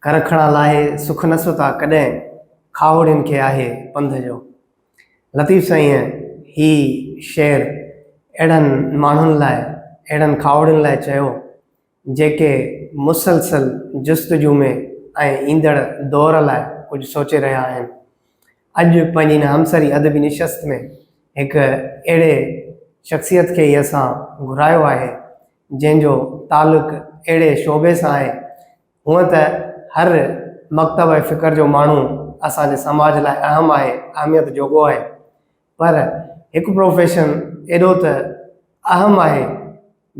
ڪرکڙا لاهي سک نه ستا ڪڏهن، کاهوڙين کي آهي پنڌ جو. لطيف سائينء هي شعر اهڙن ماڻهن لاء، اهڙن کاهوڙين لاء چيو، جيڪي مسلسل جستجو ۾ ۽ ايندڙ دور لاء ڪجهه سوچي رهيا آهن. اڄ پنهنجي هن همسري ادبي نشست ۾ هڪ اهڙي شخصيت کي ئي اسان گهرايو آهي، جنهن جو تعلق اهڙي شعبي سان آهي. هونء ته هر مڪتبه فڪر جو ماڻهو اسان جي سماج لاء اهم آهي، اهميت جوڳو آهي، پر هڪ پروفيشن ايڏو ته اهم آهي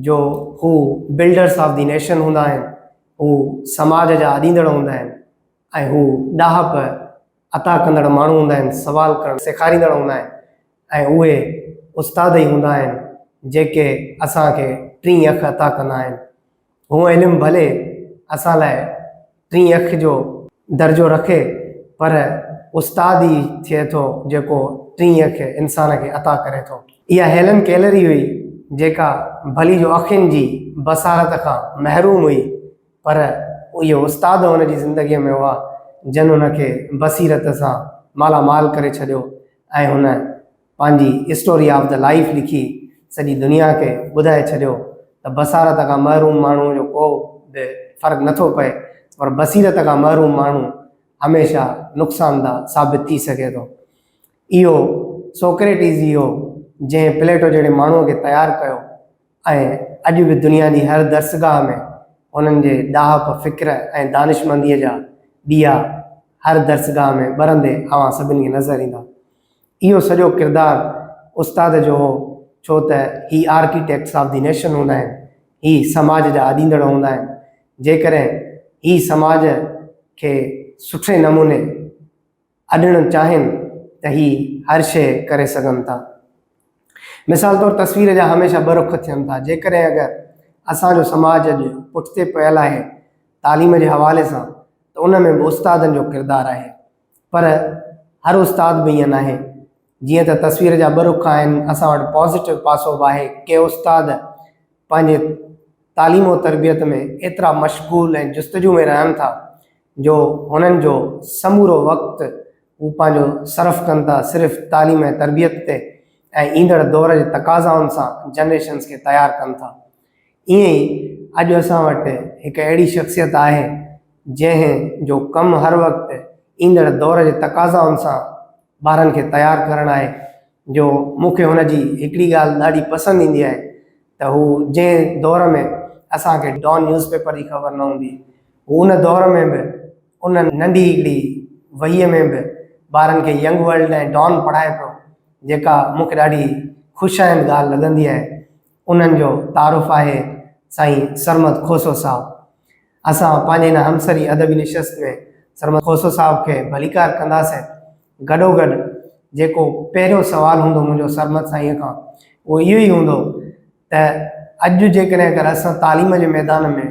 جو هو بلڊرس آف the nation هوندا آهن، هو سماج جا اڏيندڙ هوندا آهن ۽ هو ڏاهپ عطا ڪندڙ ماڻهو هوندا آهن، سوال ڪرڻ سيکاريندڙ هوندا آهن ۽ اهي استاد ئي هوندا آهن جيڪي اسان کي ٽين اک عطا ڪندا آهن. هونء علم ڀلي اسان لاء ٽين اک جو درجو رکي پر استاد ئي ٿئي ٿو جيڪو ٽين اک انسان کي عطا ڪري ٿو. اها هيلن ڪيلر ئي هئي جيڪا ڀلي جو اکين جي بصارت کان محروم هئي پر اهي استاد هن جي زندگيء ۾ هئا جن هن کي بصيرت سان مالا مال ڪري ڇڏيو ۽ هن پنهنجي اسٽوري آف the life لکي سڄي دنيا کي ٻڌائي ڇڏيو ته بصارت کان محروم ماڻهوء جو ڪو به فرق نٿو پئي پر بصيرت کان محروم ماڻهو هميشه نقصانده ثابت ٿي سگهي ٿو. اهو سوڪريٽيز ئي هو جنهن پليٽو جهڙي ماڻهوء کي تيار ڪيو ۽ اڄ به دنيا جي هر درسگاهه ۾ هنن جي ڏاهپ، فڪر ۽ دانشمنديء جا ڏيئا هر درسگاهه ۾ ٻرندي اوهان سڀني کي نظر ايندا. اهو سڄو ڪردار استاد جو هو، ڇو ته هي آرڪيٽيڪٽس آف the nation هوندا آهن، هي سماج جا اڏيندڙ هوندا آهن، جيڪڏهن هي سماج کي سٺي نموني اڏڻ چاهين ته هي هر شيء ڪري سگهن ٿا. مثال طور تصوير جا هميشه ٻه رخ ٿين ٿا، جيڪڏهن اگر اسان جو سماج اڄ پٺتي پيل آهي تعليم جي حوالي سان ته ان ۾ به استادن جو ڪردار آهي، پر هر استاد به ائين ناهي. جيئن ته تصوير جا ٻه رخ آهن، اسان وٽ پازيٽو پاسو به آهي. ڪي استاد پنهنجي تعليم و تربيت ۾ ايترا مشغول ۽ جستجو ۾ رهن ٿا جو هنن جو سمورو وقت هو پنهنجو صرف ڪن ٿا صرف تعليم ۽ تربيت تي ۽ ايندڙ دور جي تقاضائن سان جنريشنز کي تيار ڪن ٿا. ائين ئي اڄ اسان وٽ هڪ اهڙي شخصيت آهي جنهن جو ڪم هر وقت ايندڙ دور جي تقاضائن سان ٻارن کي تيار ڪرڻ آهي جو مون کي هن جي هڪڙي ڳالهه ڏاڍي پسند ايندي آهي ته هو جنهن دور ۾ اسان کي ڊان نيوز پيپر جي خبر نه هوندي هو ان دور ۾ به ان ننڍي هڪڙي وهيء ۾ به ٻارن کي ينگ ورلڊ ۽ ڊان پڙهائي پيو جيڪا مون کي ڏاڍي خوش آئند ڳالهه لڳندي آهي انهن جو تعارف آهي سائين سرمد کوسو صاحب. اسان پنهنجي هن همسري ادبي نشست ۾ سرمد کوسو صاحب کي ڀليڪار ڪنداسين. گڏوگڏ جيڪو پهريون سوال هوندو منهنجو سرمد سائينء کان اهو اهو ئي هوندو ته اڄ جيڪڏهن اگر اسان تعليم جي ميدان ۾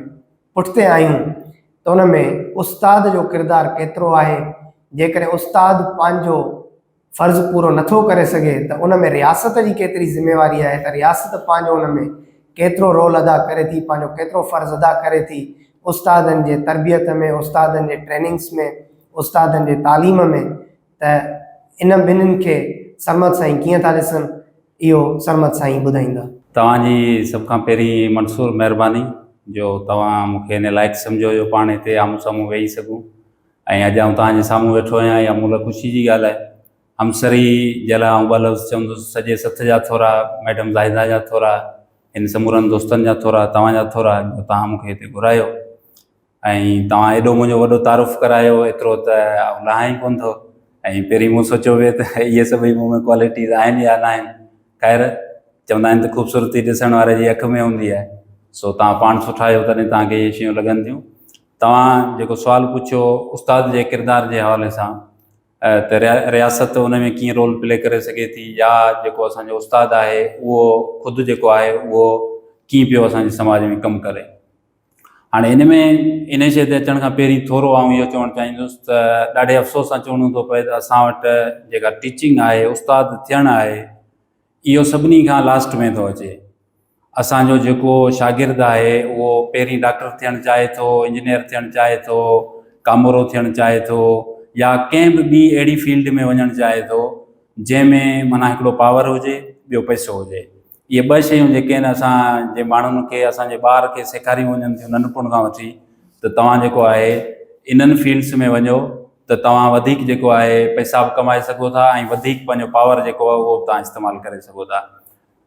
پٺتي آهيون ته ان ۾ استاد جو ڪردار ڪيترو آهي، جيڪڏهن استاد پنهنجو فرض پورو نٿو ڪري سگهي ته ان ۾ رياست جي ڪيتري ذميواري آهي ته رياست پنهنجو ان ۾ ڪيترو رول ادا ڪري ٿي پنهنجو ڪيترو فرض ادا ڪري ٿي استادن جي تربيت ۾ استادن جي ٽريننگس ۾ استادن جي تعليم ۾ ته ان ٻنهين کي سرمد سائين ڪيئن ٿا ڏسن اهو سرمد سائين ٻڌائيندا. توهان جي سڀ کان پهرين منصور مهرباني جو توهان مون کي ان لائق سمجهيو جو پاڻ هتي آمهون سامهون ويهي سگهون ۽ اڄ آئون توهان جي سامهون ويٺو آهيان اها مون لاء خوشي جي ڳالهه آهي. همسري جي لاء آئون ٻه لفظ چوندس سڄي سٿ جا ٿورا، ميڊم زاهده جا ٿورا، هن سمورن دوستن جا ٿورا، توهان جا ٿورا جو توهان مون کي هتي گهرايو ۽ توهان ايڏو منهنجو وڏو تعارف ڪرايو ايترو ته آئون لهان ئي ڪونه ٿو ۽ پهرين مون سوچيو پئي ته اهي سڀئي مون ۾ ڪوالٽيز آهن يا ناهن خير چوندا آهن ته خوبصورتي ڏسڻ واري جي اک ۾ هوندي آهي سو توهان پاڻ سٺا آهيو تڏهن توهان کي اهي شيون لڳن ٿيون توهان جيڪو سوال پڇيو استاد جي ڪردار جي حوالي سان ته رياست ان ۾ ڪيئن رول پلي ڪري سگهي ٿي يا جيڪو اسانجو استاد آهي اهو خود جيڪو آهي اهو ڪيئن پيو اسانجي سماج ۾ ڪم ڪري هاڻي ان ۾ ان شيء تي اچڻ کان پهرين ٿورو آئون اهو چوڻ چاهيندس ته ڏاڍي افسوس سان چوڻو ٿو پئي ته اسان وٽ جيڪا ٽيچنگ آهي استاد ٿيڻ آهي اهو سڀني کان لاسٽ ۾ ٿو اچي. اسان جو جيڪو شاگرد آهي اهو پهرين ڊاڪٽر ٿيڻ چاهي ٿو، انجنيئر ٿيڻ چاهي ٿو، ڪامورو ٿيڻ چاهي ٿو يا ڪنهن به ٻي اهڙي فيلڊ ۾ وڃڻ چاهي ٿو جنهن ۾ معنيٰ هڪڙو پاور هجي ٻيو پئسو هجي. اهي ٻه شيون جيڪي آهن اسان جي ماڻهن کي اسان جي ٻار کي سيکاريون وڃن ٿيون ننڍپڻ کان وٺي ته توهان جيڪو آهي انهن فيلڊس ۾ وڃو ته توهان وڌيڪ جيڪو آهي پئسا به ڪمائي سگهو ٿا ۽ وڌيڪ پنهنجو پاور جيڪو آهي اهو به توهان استعمال ڪري سگهو ٿا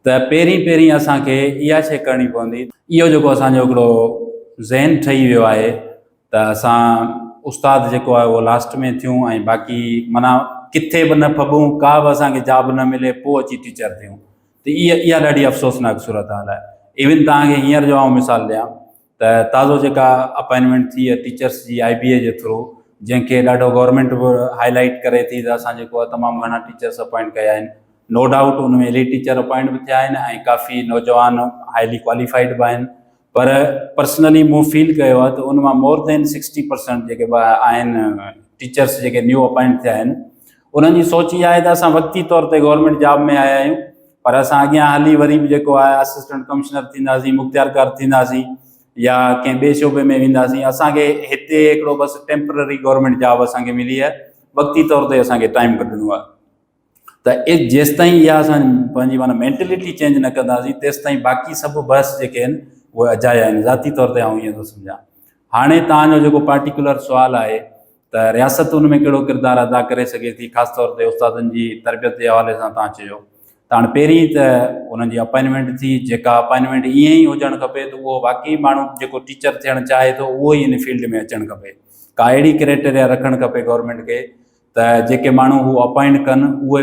ته پهرين پهرين اسان کي اها شيء ڪرڻي پوندي. اهو جيڪو اسان جو هڪڙو ذهن ٺهي ويو آهي ته اسان استاد جيڪو آهي اهو لاسٽ ۾ ٿيون ۽ باقي معنيٰ ڪٿي به نه ڦٻون ڪا به اسان کي جاب نه ملي پوء اچي ٽيچر ٿيون ته اها اها ڏاڍي افسوسناڪ صورتحال آهي. ايون توهان کي هينئر جو آئون مثال ڏيان ته تازو جيڪا اپائنٽمينٽ ٿي آهي ٽيچرس جي آء بي اي جي ٿرو جنهن کي ڏاڍو گورنمينٽ به هائي لائيٽ ڪري ٿي ته اسان جيڪو آهي تمام گهڻا ٽيچرس اپائنٽ ڪيا آهن نو ڊائوٽ ان ۾ الاهي ٽيچر اپائنٽ به ٿيا آهن ۽ ڪافي نوجوان هائلي ڪواليفائيڊ به آهن پر پرسنلي مون فيل ڪيو آهي ته ان مان مور دين سڪسٽي پرسنٽ جيڪي به آهن ٽيچرس جيڪي نيو اپائنٽ ٿيا آهن انهن جي سوچ اها آهي ته اسان وقتي طور تي گورنمينٽ جاب ۾ آيا آهيون پر اسان اڳيان هلي وري به جيڪو آهي اسسٽنٽ ڪمشنر ٿينداسين، مختيارڪار ٿينداسين يا ڪنهن ٻئي شعبي ۾ وينداسين، اسان کي هتي هڪڙو بس ٽيمپرري گورنمينٽ جاب اسان کي ملي آهي، وقتي طور تي اسان کي ٽائيم ڪڍڻو آهي ته جيستائين اها اسان پنهنجي معنيٰ مينٽلٽي چينج نه ڪنداسين تيستائين باقي سڀ بحث جيڪي آهن اهي اجايا آهن، ذاتي طور تي آئون ائين ٿو سمجهان. هاڻي توهان جو جيڪو پارٽيڪولر سوال آهي ته رياست ان ۾ ڪهڙو ڪردار ادا ڪري سگهي ٿي خاص طور تي استادن جي تربيت جي حوالي سان توهان چيو ته هاڻي پهرين ته انهن جي اپائنٽمينٽ ٿي جيڪا اپائنٽمينٽ ائين ئي هجڻ کپي ته اهو واقعي ماڻهو جيڪو ٽيچر ٿيڻ چاهي ٿو اهو ئي ان فيلڊ ۾ اچڻ کپي ڪا اهڙي ڪرائيٽيريا رکڻ کپي گورنمينٽ کي ته جيڪي ماڻهو هو اپائنٽ ڪن اهي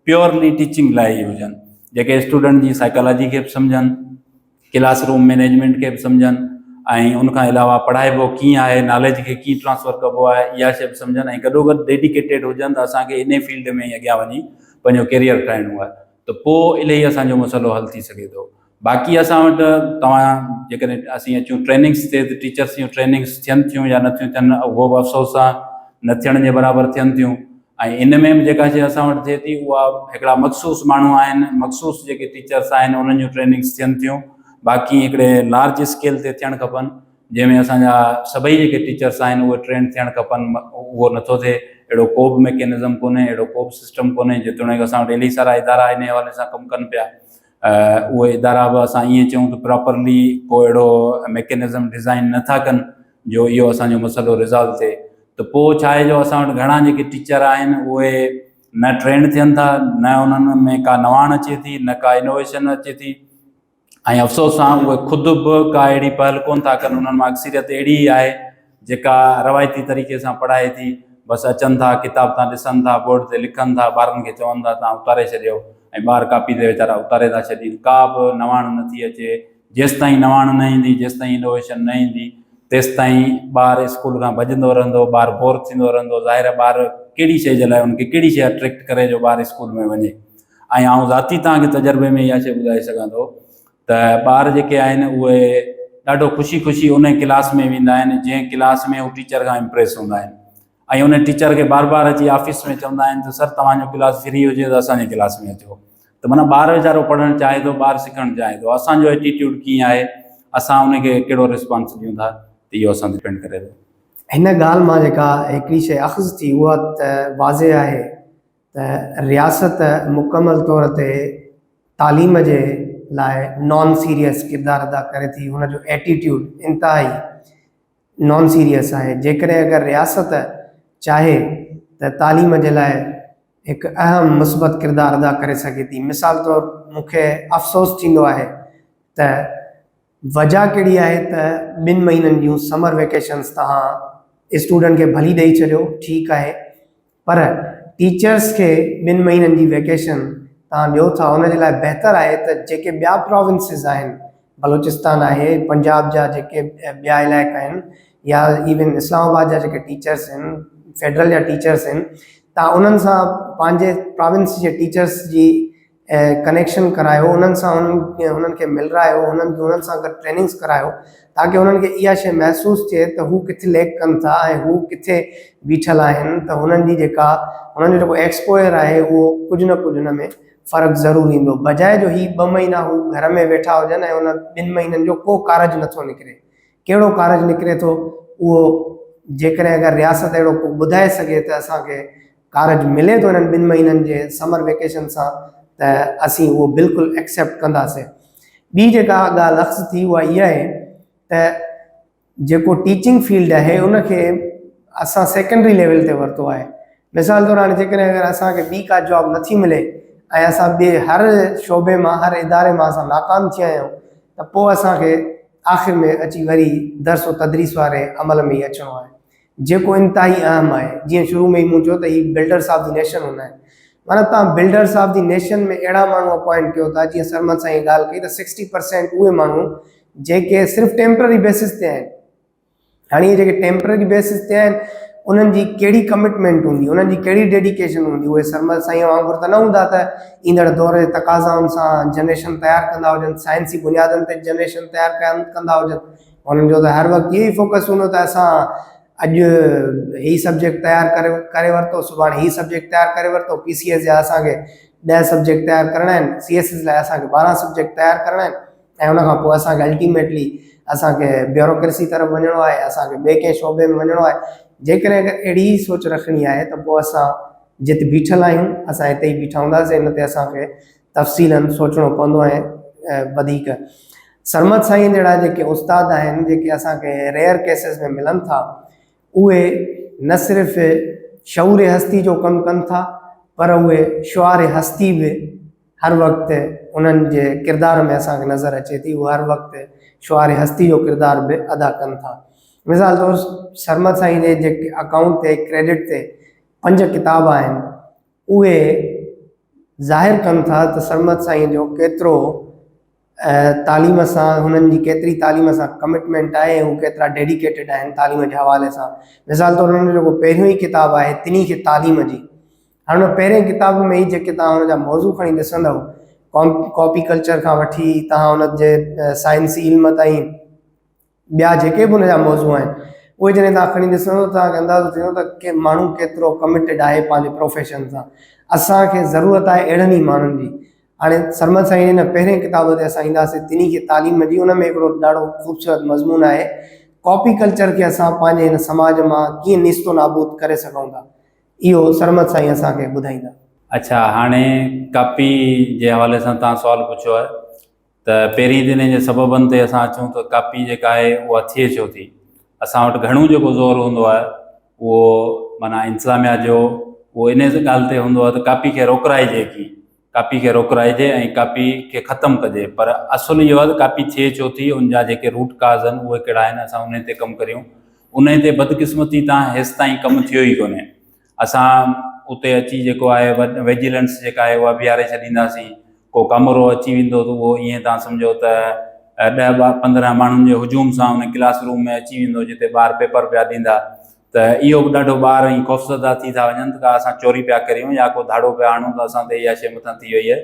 پيورلي ٽيچنگ لاء ئي هجن جيڪي اسٽوڊنٽ جي سائيڪالاجي کي به سمجهن ڪلاس روم مئنيجمينٽ کي به سمجهن ۽ ان کان علاوه پڙهائبو ڪيئن آهي ناليج کي ڪيئن ٽرانسفر ڪبو آهي اها شيء به سمجهن ۽ گڏوگڏ ڊيڊيڪيٽيڊ هجن ته اسان کي انهي فيلڊ ۾ ئي اڳيان وڃي پنهنجو ڪيريئر ٺاهڻو آهي ته پوء الهي اسان جو مسئلو حل ٿي سگهي ٿو باقي اسان وٽ توهان جيڪڏهن اسين اچون ٽريننگس تي ته ٽيچرس جون ٽريننگس ٿين ٿيون يا نٿيون ٿين اهو به افسوس سان نه ٿيڻ جي برابر ٿين ٿيون ۽ ان ۾ به جيڪا شيء اسان وٽ ٿئي ٿي اها هڪڙا مخصوص ماڻهو آهن مخصوص جيڪي ٽيچرس آهن انهن جون ٽريننگس ٿين ٿيون باقي هڪڙي لارج اسڪيل تي ٿيڻ کپن جنهن ۾ اسان جا سڀئي جيڪي ٽيچرس آهن اهي ٽرينڊ ٿيڻ کپن اهو نٿو ٿئي اهڙو ڪو به ميڪينزم ڪونهي اهڙو ڪو به سسٽم ڪونهي جيتوڻيڪ اسان وٽ الاهي سارا ادارا ان حوالي سان ڪم ڪن پيا اهي ادارا به اسان ائين چئون ته پراپرلي ڪو اهڙو ميڪينزم ڊزائن نه ٿا ڪن جو اهو اسان جو مسئلو ريزالو ٿئي ته پوء ڇا آهي جو اسان وٽ گهڻا جيڪي ٽيچر آهن اهي نه ٽرينڊ ٿين ٿا نه انهن ۾ ڪا نواڻ اچي ٿي نه ڪا انوويشن اچي ٿي ۽ افسوس سان اهي خود به ڪا اهڙي پهل ڪون ٿا ڪن انهن مان اڪثريت اهڙي ئي آهي جيڪا روايتي طريقي سان پڙهائي ٿي، بس اچن ٿا، ڪتاب تان ڏسن ٿا، بورڊ تي لکن ٿا، ٻارن کي چون ٿا تان اتاري ڇڏيو ۽ ٻار ڪاپي تي ويچارا اتاري ٿا ڇڏين، ڪا به نواڻ نه ٿي اچي، جيستائين نواڻ نه ايندي، جيستائين انوويشن نه ايندي، تيستائين ٻار اسڪول کان ڀڄندو رهندو، ٻار بور ٿيندو رهندو، ظاهر آهي ٻار ڪهڙي شيء جي لاء ان کي ڪهڙي شيء اٽريڪٽ ڪري جو ٻار اسڪول ۾ وڃي ۽ آئون ذاتي توهان کي تجربي ۾ اها شيء ٻڌائي سگهان ٿو ته ٻار جيڪي آهن اهي ڏاڍو خوشي خوشي ان ڪلاس ۾ ويندا آهن جنهن ڪلاس ۾ هو ٽيچر کان امپريس هوندا آهن ۽ ان ٽيچر کي بار بار اچي آفيس ۾ چوندا آهن ته سر توهان جو ڪلاس فري هجي ته اسان جي ڪلاس ۾ اچو ته معنيٰ ٻار ويچارو پڙهڻ چاهي ٿو ٻار سکڻ چاهي ٿو اسان جو ايٽيٽيوڊ ڪيئن آهي اسان ان کي ڪهڙو رسپانس ڏيون ٿا ته اهو اسان تي ڊپينڊ ڪري ٿو. هن ڳالهه مان جيڪا هڪڙي شيء اخذ ٿي اها ته واضح آهي ته رياست مڪمل طور تي تعليم جي لاء نان سيريس ڪردار ادا ڪري ٿي هن جو ايٽيٽيوڊ انتهائي نان سيريس آهي جيڪڏهن اگر رياست چاهي ته تعليم جي لاء هڪ اهم مثبت ڪردار ادا ڪري سگهي ٿي مثال طور مون کي افسوس ٿيندو آهي ته وجهه ڪهڙي آهي ته ٻن مهينن جون سمر ويڪيشنس توهان اسٽوڊنٽ کي ڀلي ڏئي ڇڏيو ٺيڪ آهي پر ٽيچرس کي ٻن مهينن جي ويڪيشن توهان ڏيو ٿا ان جي لاء بهتر آهي ته جيڪي ٻيا پراونسز آهن بلوچستان آهي پنجاب جا جيڪي ٻيا علائقا آهن يا ايون اسلام آباد جا جيڪي ٽيچرس آهن فيڊرل جا ٽيچرس آهن توهان انهن سان پنهنجي پراونس جي ٽيچرس جي ڪنيڪشن ڪرايو انهن سان انهن کي ملرايو انهن انهن سان گڏ ٽريننگس ڪرايو تاڪه انهن کي اها شيء محسوس ٿئي ته هو ڪٿي ليڪ ڪن ٿا ۽ هو ڪٿي بيٺل آهن ته هنن جي جيڪا هنن جو جيڪو ايڪسپوئر آهي اهو ڪجهه نه ڪجهه ان ۾ فرق ضرور ايندو بجاء جو هي ٻه مهينا هو گهر ۾ ويٺا هجن ۽ ان ٻن مهينن جو ڪو ڪارج نٿو نڪري ڪهڙو ڪارج نڪري ٿو اهو جيڪڏهن اگر رياست اهڙو ڪو ٻڌائي سگهي ته اسان کي ڪارج ملي ٿو انهن ٻن مهينن جي سمر ويڪيشن سان ته اسين اهو بلڪل ايڪسيپٽ ڪنداسين. ٻي جيڪا ڳالهه اخذ ٿي اها اها آهي ته جيڪو ٽيچنگ فيلڊ آهي ان کي اسان سيڪنڊري ليول تي ورتو آهي. مثال طور هاڻي جيڪڏهن اگر اسان کي ٻي ڪا جاب نٿي ملي ۽ اسان ٻئي هر شعبي مان هر اداري مان اسان ناڪام ٿي آيا آهيون ته پوء اسان کي آخر ۾ اچي وري درس و تدريس واري عمل ۾ ئي اچڻو آهي جيڪو انتهائي اهم آهي. جيئن شروع ۾ ئي مون چيو ته هي بلڊرس آف the nation هوندا آهن. معنيٰ توهان بلڊرس آف the nation ۾ اهڙا ماڻهو اپوائنٽ ڪيو ٿا جيئن سرمد سائين ڳالهه ڪئي ته سڪسٽي پرسينٽ اهي ماڻهو جيڪي صرف ٽيمپرري بيسس تي آهن. هاڻي اهي جيڪي ٽيمپرري بيسس تي آهن انهن جي ڪهڙي ڪمٽمينٽ هوندي، انهن جي ڪهڙي ڊيڊيڪيشن هوندي، اهي سرمد سائين وانگر ته نه هوندا ته ايندڙ دور جي تقاضائن سان جنريشن تيار ڪندا هجن، سائنسي بنيادن تي جنريشن تيار ڪندا هجن. انهن جو ته هر وقت اهو ئي فوڪس هوندو ته اسان اڄ هي سبجيڪٽ تيار ڪري ڪري ورتو، سڀاڻي هي سبجيڪٽ تيار ڪري ورتو، پي سي ايس جا اسان کي ڏهه سبجيڪٽ تيار ڪرڻا آهن، سي ايس ايس لاء اسان کي 12 سبجيڪٽ تيار ڪرڻا آهن ۽ ان کان پوء اسان کي الٽيميٽلي اسان کي بيوروڪريسي طرف وڃڻو آهي، اسان کي ٻئي ڪنهن شعبي ۾ وڃڻو آهي. جيڪڏهن اگر اهڙي ئي سوچ رکڻي آهي ته پوء اسان جت بيٺل آهيون اسان اتي ئي بيٺا هونداسين، ان تي اسان کي تفصيلاً سوچڻو پوندو ۽ وڌيڪ سرمد سائين جهڙا جيڪي استاد آهن جيڪي اسان کي ريئر ڪيسز ۾ ملن ٿا اهي نه صرف شعور هستي جو ڪم ڪن ٿا پر اهي شعار هستي به هر وقت انهن جي ڪردار ۾ اسان کي نظر اچي ٿي اهي هر وقت شعار هستي جو ڪردار به ادا ڪن ٿا. مثال طور سرمد سائين جي جيڪي اڪائونٽ تي ڪريڊٽ تي پنج ڪتاب آهن اهي ظاهر ڪن ٿا ته سرمد سائين جو ڪيترو تعليم سان هنن جي ڪيتري تعليم سان ڪمٽمينٽ آهي ۽ هو ڪيترا ڊيڊيڪيٽيڊ آهن تعليم جي حوالي سان. مثال طور هنن جو جيڪو پهريون ئي ڪتاب آهي تنهي کي تعليم جي هاڻي ان پهرين ڪتاب ۾ ئي جيڪي توهان هن جا موضوع کڻي ڏسندؤ ڪاپي ڪلچر کان وٺي توهان ان جي سائنسي علم تائين ٻيا جيڪي به ان جا موضوع آهن اهي جڏهن توهان کڻي ڏسندو ته توهان کي اندازو ٿيندو ته ڪي ماڻهو ڪيترو ڪمٽيڊ آهي پنهنجي پروفيشن سان. اسان کي ضرورت آهي اهڙن ئي ماڻهن جي. هاڻي سرمد سائين جي هن پهرين ڪتاب تي اسان اينداسين تنهي کي تعليم جي ان ۾ هڪڙو ڏاڍو خوبصورت مضمون آهي ڪاپي ڪلچر کي اسان پنهنجي هن سماج مان ڪيئن نيست و نابود ڪري سگهون ٿا اهو سرمد سائين اسان کي ٻڌائيندا. اڇا هاڻي ڪاپي جي حوالي سان توهان سوال پڇيو آهي ته پهرين ته انهن جي سببن تي اسان اچون ته ڪاپي جيڪا آهي اها ٿئي ڇو ٿي؟ اسان وٽ گهڻو جيڪو زور هوندو آهي اهو معنيٰ انتظاميا جو اهو ان ڳالهه تي هوندو آهي ته ڪاپي کي روڪرائجي ڪي ڪاپي کي روڪرائجي ۽ ڪاپي کي ختم ڪجي پر اصل اهو آهي ته ڪاپي ٿئي ڇو ٿي ان جا جيڪي روٽ ڪاز آهن اهي ڪهڙا آهن اسان انهي تي ڪم ڪريون انهي تي بدقسمتي تان هيستائين ڪم ٿيو ئي ڪونهي اسان اتي اچي جيڪو آهي ويجيلنس جيڪا آهي اها بيهاري ڇڏينداسين ڪو ڪامورو اچي ويندو ته اهو ائين تان سمجهو ته ڏهه 15 ماڻهن جي هجوم سان ان ڪلاس روم ۾ اچي ويندو جتي ٻار پيپر پيا ڏيندا ته اهو به ڏاڍو ٻار ائين خوفزده ٿي ٿا وڃن ته ڪا اسان چوري پيا ڪريون يا ڪو ڌاڙو پيا هڻون ته اسان تي اها شيء مٿان ٿي وئي آهي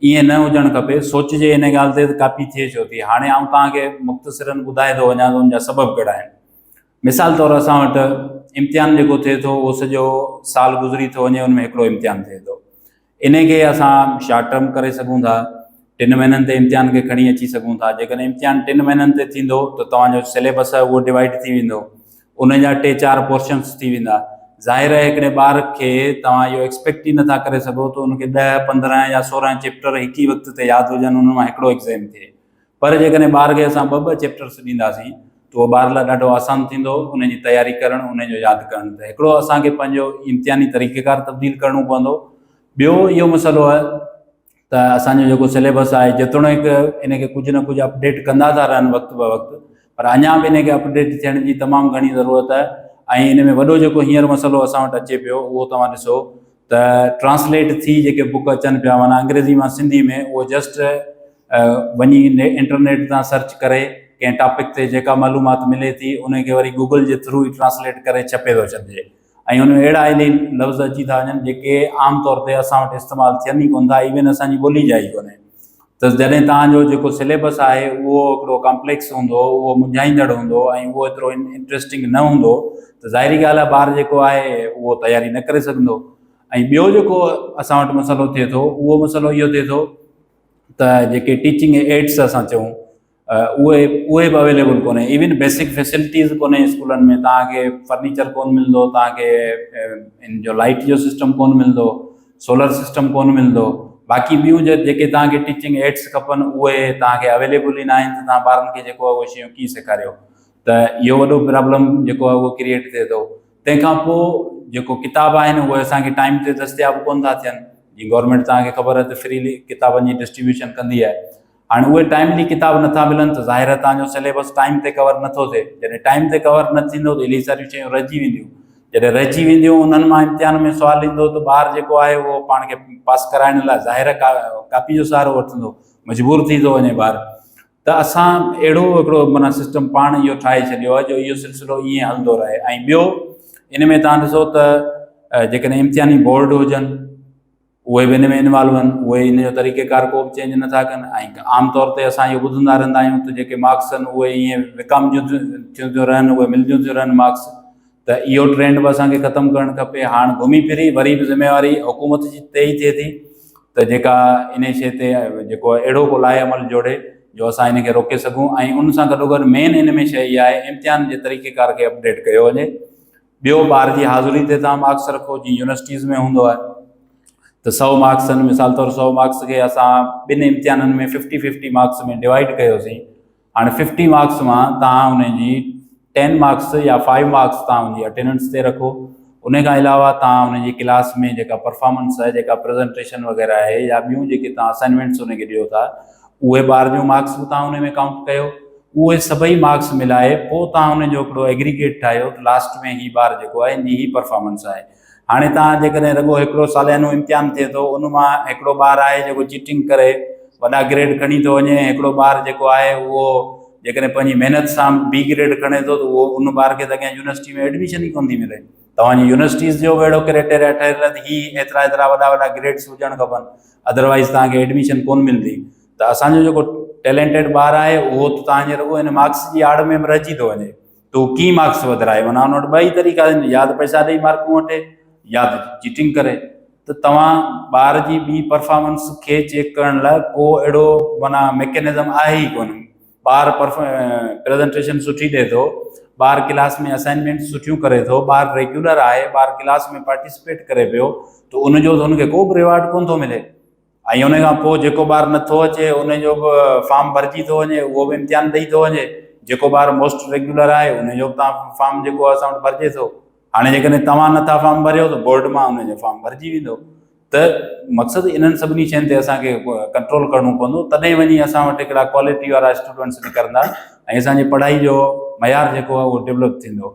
ائين نه هجڻ کپي سوچجي ان ڳالهه تي ته ڪاپي ٿئي ڇو ٿي هاڻي آئون توهان کي مختصرن ٻڌائي ٿو وڃان ته ان جا سبب ڪهڙا آهن مثال طور اسان وٽ امتحان جيڪو ٿئي ٿو اهو سڄو سال گذري ٿو وڃي ان ۾ هڪڙو امتحان ٿئي ٿو ان کي اسان شارٽ ٽرم ڪري سگهون ٿا ٽن مهينن تي امتحان کي کڻي اچي سگهون ٿا جيڪڏهن امتحان ٽن مهينن تي ٿيندو ته توهان جو سليبس آهي اهو ڊوائيڊ ٿي ويندو ان جا ٽي چار پورشنس ٿي ويندا ظاهر آهي هڪڙي ٻار کي توهان اهو ايڪسپيڪٽ ئي نٿا ڪري سگهو ته ان کي 10 15 يا 16 چيپٽر هڪ ئي وقت تي ياد هجن ان مان هڪڙو ايگزام ٿئي پر جيڪڏهن ٻار کي اسان ٻه ٻه چيپٽرس ڏينداسين ته اهو ٻار لاء ڏاڍو آسان ٿيندو ان جي تياري ڪرڻ ان جو ياد ڪرڻ ته هڪڙو اسان کي پنهنجو امتحاني طريقيڪار تبديل ڪرڻو پوندو ٻيو اهو مسئلو آهي ته اسان جو جيڪو سليبس آهي جيتوڻيڪ ان کي ڪجهه نه ڪجهه اپڊيٽ ڪندا ٿا رهن وقت به وقت پر اڃا به ان کي اپڊيٽ ٿيڻ جي تمام گهڻي ضرورت آهي ۽ ان ۾ وڏو جيڪو هينئر مسئلو اسان وٽ اچي پيو اهو توهان ڏسو ته ٽرانسليٽ ٿي جيڪي بڪ اچن پيا معنيٰ انگريزي مان سنڌي ۾ اهو جسٽ وڃي انٽرنيٽ تان سرچ ڪري ڪنهن ٽاپڪ تي جيڪا معلومات ملي ٿي ان کي وري گوگل جي ٿرو ئي ٽرانسليٽ ڪري ڇپي ٿو ڇڏجي ۽ ان ۾ اهڙا اهلي لفظ اچي ٿا وڃن جيڪي عام طور تي اسان وٽ استعمال ٿين ئي ڪونه ٿا ايون اسان جي ٻولي جا ئي ڪونهي ته جڏهن توهان جو جيڪو سليبس آهي اهو هڪڙو ڪامپليڪس هوندو، اهو منجهائيندڙ هوندو ۽ اهو ايترو انٽريسٽنگ نه هوندو ته ظاهري ڳالهه آهي ٻار جيڪو آهي اهو تياري نه ڪري سگهندو ۽ ٻيو جيڪو اسان وٽ مسئلو ٿئي ٿو اهو مسئلو اهو ٿئي ٿو ته جيڪي ٽيچنگ ايڊس اسان چئون اهي اهي به اويليبل ڪونهي ايون بيسڪ فيسلٽيز ڪونهي اسڪولن ۾ توهان کي فرنيچر ڪون ملندو توهان کي ان جو لائٽ جو سسٽم ڪون ملندو سولر سسٽم ڪون ملندو باقي ٻيون جيڪي توهان کي ٽيچنگ ايڊس کپن اهي توهان کي اويليبل ئي نه آهن ته توهان ٻارن کي جيڪو آهي اهي شيون ڪيئن سيکاريو ته اهو وڏو پرابلم جيڪو آهي اهو ڪريئيٽ ٿئي ٿو تنهن کان پوء جيڪو ڪتاب آهن اهي اسان کي ٽائيم تي دستياب ڪون ٿا ٿين جيئن گورنمينٽ توهان کي خبر آهي ته فريلي ڪتابن جي ڊسٽريبيوشن ڪندي آهي هاڻي اهي ٽائيملي ڪتاب نٿا ملن ته ظاهر آهي توهان جو سليبس ٽائيم تي ڪور نٿو ٿئي. جڏهن ٽائيم تي ڪور نه ٿيندو ته الهي ساريون شيون رهجي وينديون. جڏهن رهجي وينديون انهن مان امتحان ۾ سوال ايندو ته ٻار جيڪو آهي اهو پاڻ کي پاس ڪرائڻ لاء ظاهر آهي ڪاپي جو سهارو وٺندو، مجبور ٿي ٿو وڃي ٻار. ته اسان اهڙو هڪڙو معنيٰ سسٽم پاڻ اهو ٺاهي ڇڏيو آهي جو اهو سلسلو ائين هلندو رهي ۽ ٻيو ان ۾ توهان ڏسو ته جيڪڏهن امتحاني بورڊ هجن اهي به ان ۾ انوالو آهن، اهي ان جو طريقه ڪار ڪو به چينج نه ٿا ڪن ۽ عام طور تي اسان اهو ٻڌندا رهندا آهيون ته جيڪي مارڪس آهن اهي ائين وڪامجون ٿيون ٿيون رهن اهي ملنديون ٿيون رهن مارڪس ته اهو ٽرينڊ به اسان کي ختم ڪرڻ کپي هاڻ گهمي ڦري وري به ذميواري حڪومت جي تي ئي ٿئي ٿي ته جيڪا ان شيء تي جيڪو اهڙو ڪو لاء عمل جوڙي جو اسان ان کي روڪي سگهون ۽ ان سان گڏوگڏ مين ان ۾ شيء اها آهي امتحان جي طريقه ڪار کي اپڊيٽ ڪيو وڃي ٻيو ٻار جي حاضري تي توهان مارڪس رکو جيئن يونيورسٽيز ۾ هوندو آهي ته سو مارڪس آهن مثال طور سو مارڪس کي اسان ٻن امتحانن ۾ ففٽي ففٽي مارڪس ۾ ڊوائيڊ ڪيوسين هاڻي ففٽي مارڪس مان توهان ان جي ٽين مارڪس يا فائيو مارڪس توهان ان جي اٽينڊنس تي رکو ان کان علاوه توهان ان جي ڪلاس ۾ جيڪا پرفارمنس آهي جيڪا پريزنٽيشن وغيره آهي يا ٻيون جيڪي توهان اسائنمينٽس ان کي ڏيو ٿا اهي ٻار جون مارڪس به توهان ان ۾ ڪائونٽ ڪيو اهي سڀئي مارڪس ملائي پوء توهان ان جو هڪڙو ايگريگيٽ ٺاهيو ته لاسٽ ۾ هي ٻار جيڪو آهي ان جي هي پرفارمنس آهي هاڻي توهان جيڪڏهن رڳو هڪڙو ساليانو امتحان ٿئي ٿو ان مان هڪڙو ٻار آهي جيڪو چيٽنگ ڪري وڏا گريڊ کڻي ٿو وڃي هڪڙو ٻار جيڪو آهي اهو جيڪڏهن پنهنجي محنت سان بي گريڊ کڻي ٿو ته اهو ان ٻار کي ته اڳيان يونيورسٽي ۾ ايڊميشن ئي ڪونه ٿي ملي توهان جي يونيورسٽيز جو به اهڙو ڪرائيٽيريا ٺهيل آهي ته هي ايترا ايترا وڏا وڏا گريڊس هجڻ کپن ادروائز توهان کي ايڊميشن ڪونه ملندي ته اسان جو جيڪو ٽيلنٽيڊ ٻار آهي اهو ته توهان جي رڳو ان مارڪس جي آڙ ۾ به رهجي ٿو وڃي ته هو ڪيئن مارڪس وڌرائي معنيٰ ان وٽ ٻه ئي طريقا آهن يا ته پئسا ڏئي مارڪون وٺي يا ته چيٽنگ ڪري ته توهان ٻار جي ٻي پرفارمنس کي چيڪ ڪرڻ لاء ڪو اهڙو معنيٰ ميڪينزم آهي ئي ڪونه ٻار پريزنٽيشن سٺي ڏئي ٿو ٻار ڪلاس ۾ اسائنمينٽ سٺيون ڪري ٿو ٻار ريگيولر آهي ٻار ڪلاس ۾ پارٽيسپيٽ ڪري پيو ته ان جو ان کي ڪو به ريوارڊ ڪونه ٿو ملي ۽ ان کان پوء جيڪو ٻار نٿو اچي ان جو به فارم ڀرجي ٿو وڃي اهو به امتحان ڏئي ٿو وڃي جيڪو ٻار موسٽ ريگيولر آهي ان جو به تان فارم جيڪو آهي اسان وٽ ڀرجي ٿو هاڻي جيڪڏهن توهان نٿا فارم ڀريو ته بورڊ مان ان جو فارم ڀرجي ويندو ته مقصد انهن سڀني شين تي اسان کي ڪنٽرول ڪرڻو پوندو تڏهن وڃي اسان وٽ هڪڙا ڪوالٽي وارا اسٽوڊنٽس نڪرندا ۽ اسان جي پڙهائي جو معيار جيڪو آهي اهو ڊولپ ٿيندو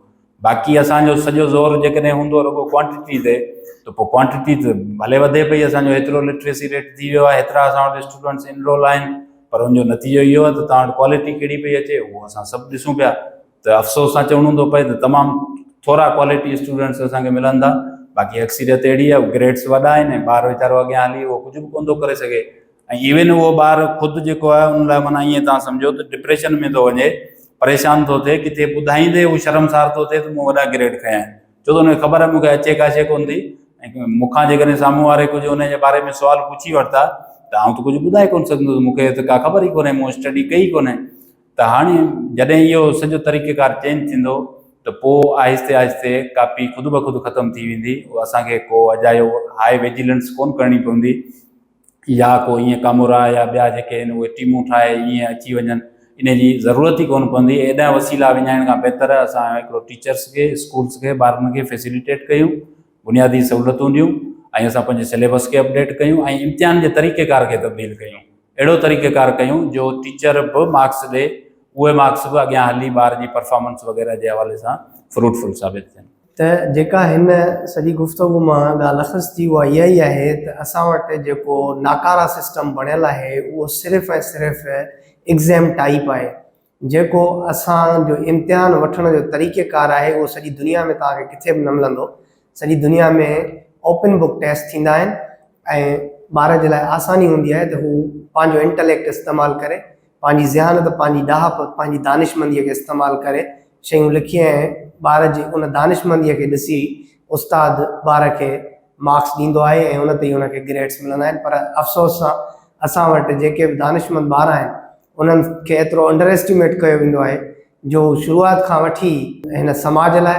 باقي اسان جو سڄو زور جيڪڏهن هوندو رڳو ڪوانٽٽي تي ته پوء ڪوانٽٽي ته ڀلي وڌي پئي اسان جو هيترو لٽريسي ريٽ ٿي ويو آهي هيترا اسان وٽ اسٽوڊنٽس انرول آهن پر ان جو نتيجو اهو آهي ته توهان وٽ ڪوالٽي ڪهڙي پئي اچي اهو اسان سڀ ڏسون پيا ته افسوس سان چوڻو ٿو پئي ته تمام ٿورا ڪوالٽي اسٽوڊنٽس اسان کي ملن ٿا باقي اڪثريت اهڙي آهي گريڊس وڏا آهن ۽ ٻار ويچارو اڳيان هلي اهو ڪجهه به ڪونه ٿو ڪري سگهي ۽ ايون اهو ٻار خود جيڪو آهي ان لاء معنيٰ ائين تان سمجهو ته ڊپريشن ۾ ٿو وڃي پريشان ٿو ٿئي ڪٿي ٻڌائيندي هو شرمسار ٿو ٿئي ته مون وڏا گريڊ کنيا آهن ڇو ته ان کي خبر آهي مون کي اچي ڪا شيء ڪونه ٿي ۽ مون کان جيڪڏهن سامهون واري ڪجهه ان جي باري ۾ سوال پڇي ورتا ته آئون ته ڪجهه ٻڌائي ڪونه سگهندس مون کي ته ڪا خبر ئي ڪونهي مون اسٽڊي ڪئي ڪونهي ته هاڻي جڏهن اهو سڄو طريقيڪار چينج ٿيندو ته پوء آهستي آهستي ڪاپي خود بخود ختم ٿي ويندي اسان کي ڪو اجايو هاء ويجيلنس ڪونه ڪرڻي پوندي يا ڪو ائين ڪامورا يا ٻيا جيڪي آهن اهي ٽيمون ٺاهي ائين اچي وڃن ان جي ضرورت ئي ڪونه پوندي ايڏا وسيلا وڃائڻ کان بهتر اسان هڪڙو ٽيچرس کي اسڪولس کي ٻارن کي فيسليٽيٽ ڪيون بنيادي سهولتون ڏيون ۽ اسان پنهنجي سليبس کي اپڊيٽ ڪيون ۽ امتحان جي طريقيڪار کي تبديل ڪيون اهڙو طريقيڪار ڪيون جو ٽيچر به مارڪس ڏي اهي مارڪس به اڳيان هلي ٻار جي پرفارمنس وغيره جي حوالي سان فروٽفل ثابت ٿين. ته جيڪا هن سڄي گفتگو مان ڳالهه اخذ ٿي اها اها ئي آهي ته اسان وٽ جيڪو ناڪارا سسٽم بڻيل آهي اهو صرف ۽ صرف ايگزيم ٽائيپ آهي جيڪو اسان جو امتحان وٺڻ جو طريقه ڪار آهي اهو سڄي دنيا ۾ توهان کي ڪٿي به نه ملندو سڄي دنيا ۾ اوپن بڪ ٽيسٽ ٿيندا آهن ۽ ٻار جي لاء آساني هوندي آهي ته هو پنهنجو انٽليڪٽ استعمال ڪري پنهنجي ذهانت، پنهنجي ڏاهپ، پنهنجي دانشمنديء کي استعمال ڪري شيون لکي ۽ ٻار جي ان دانشمنديء کي ڏسي استاد ٻار کي مارڪس ڏيندو آهي ۽ ان تي ئي ان کي گريڊس ملندا آهن پر افسوس سان اسان وٽ جيڪي به دانشمند ٻار آهن انهن کي ايترو انڊر ايسٽيميٽ ڪيو ويندو آهي جو هو شروعات کان وٺي هن سماج لاء،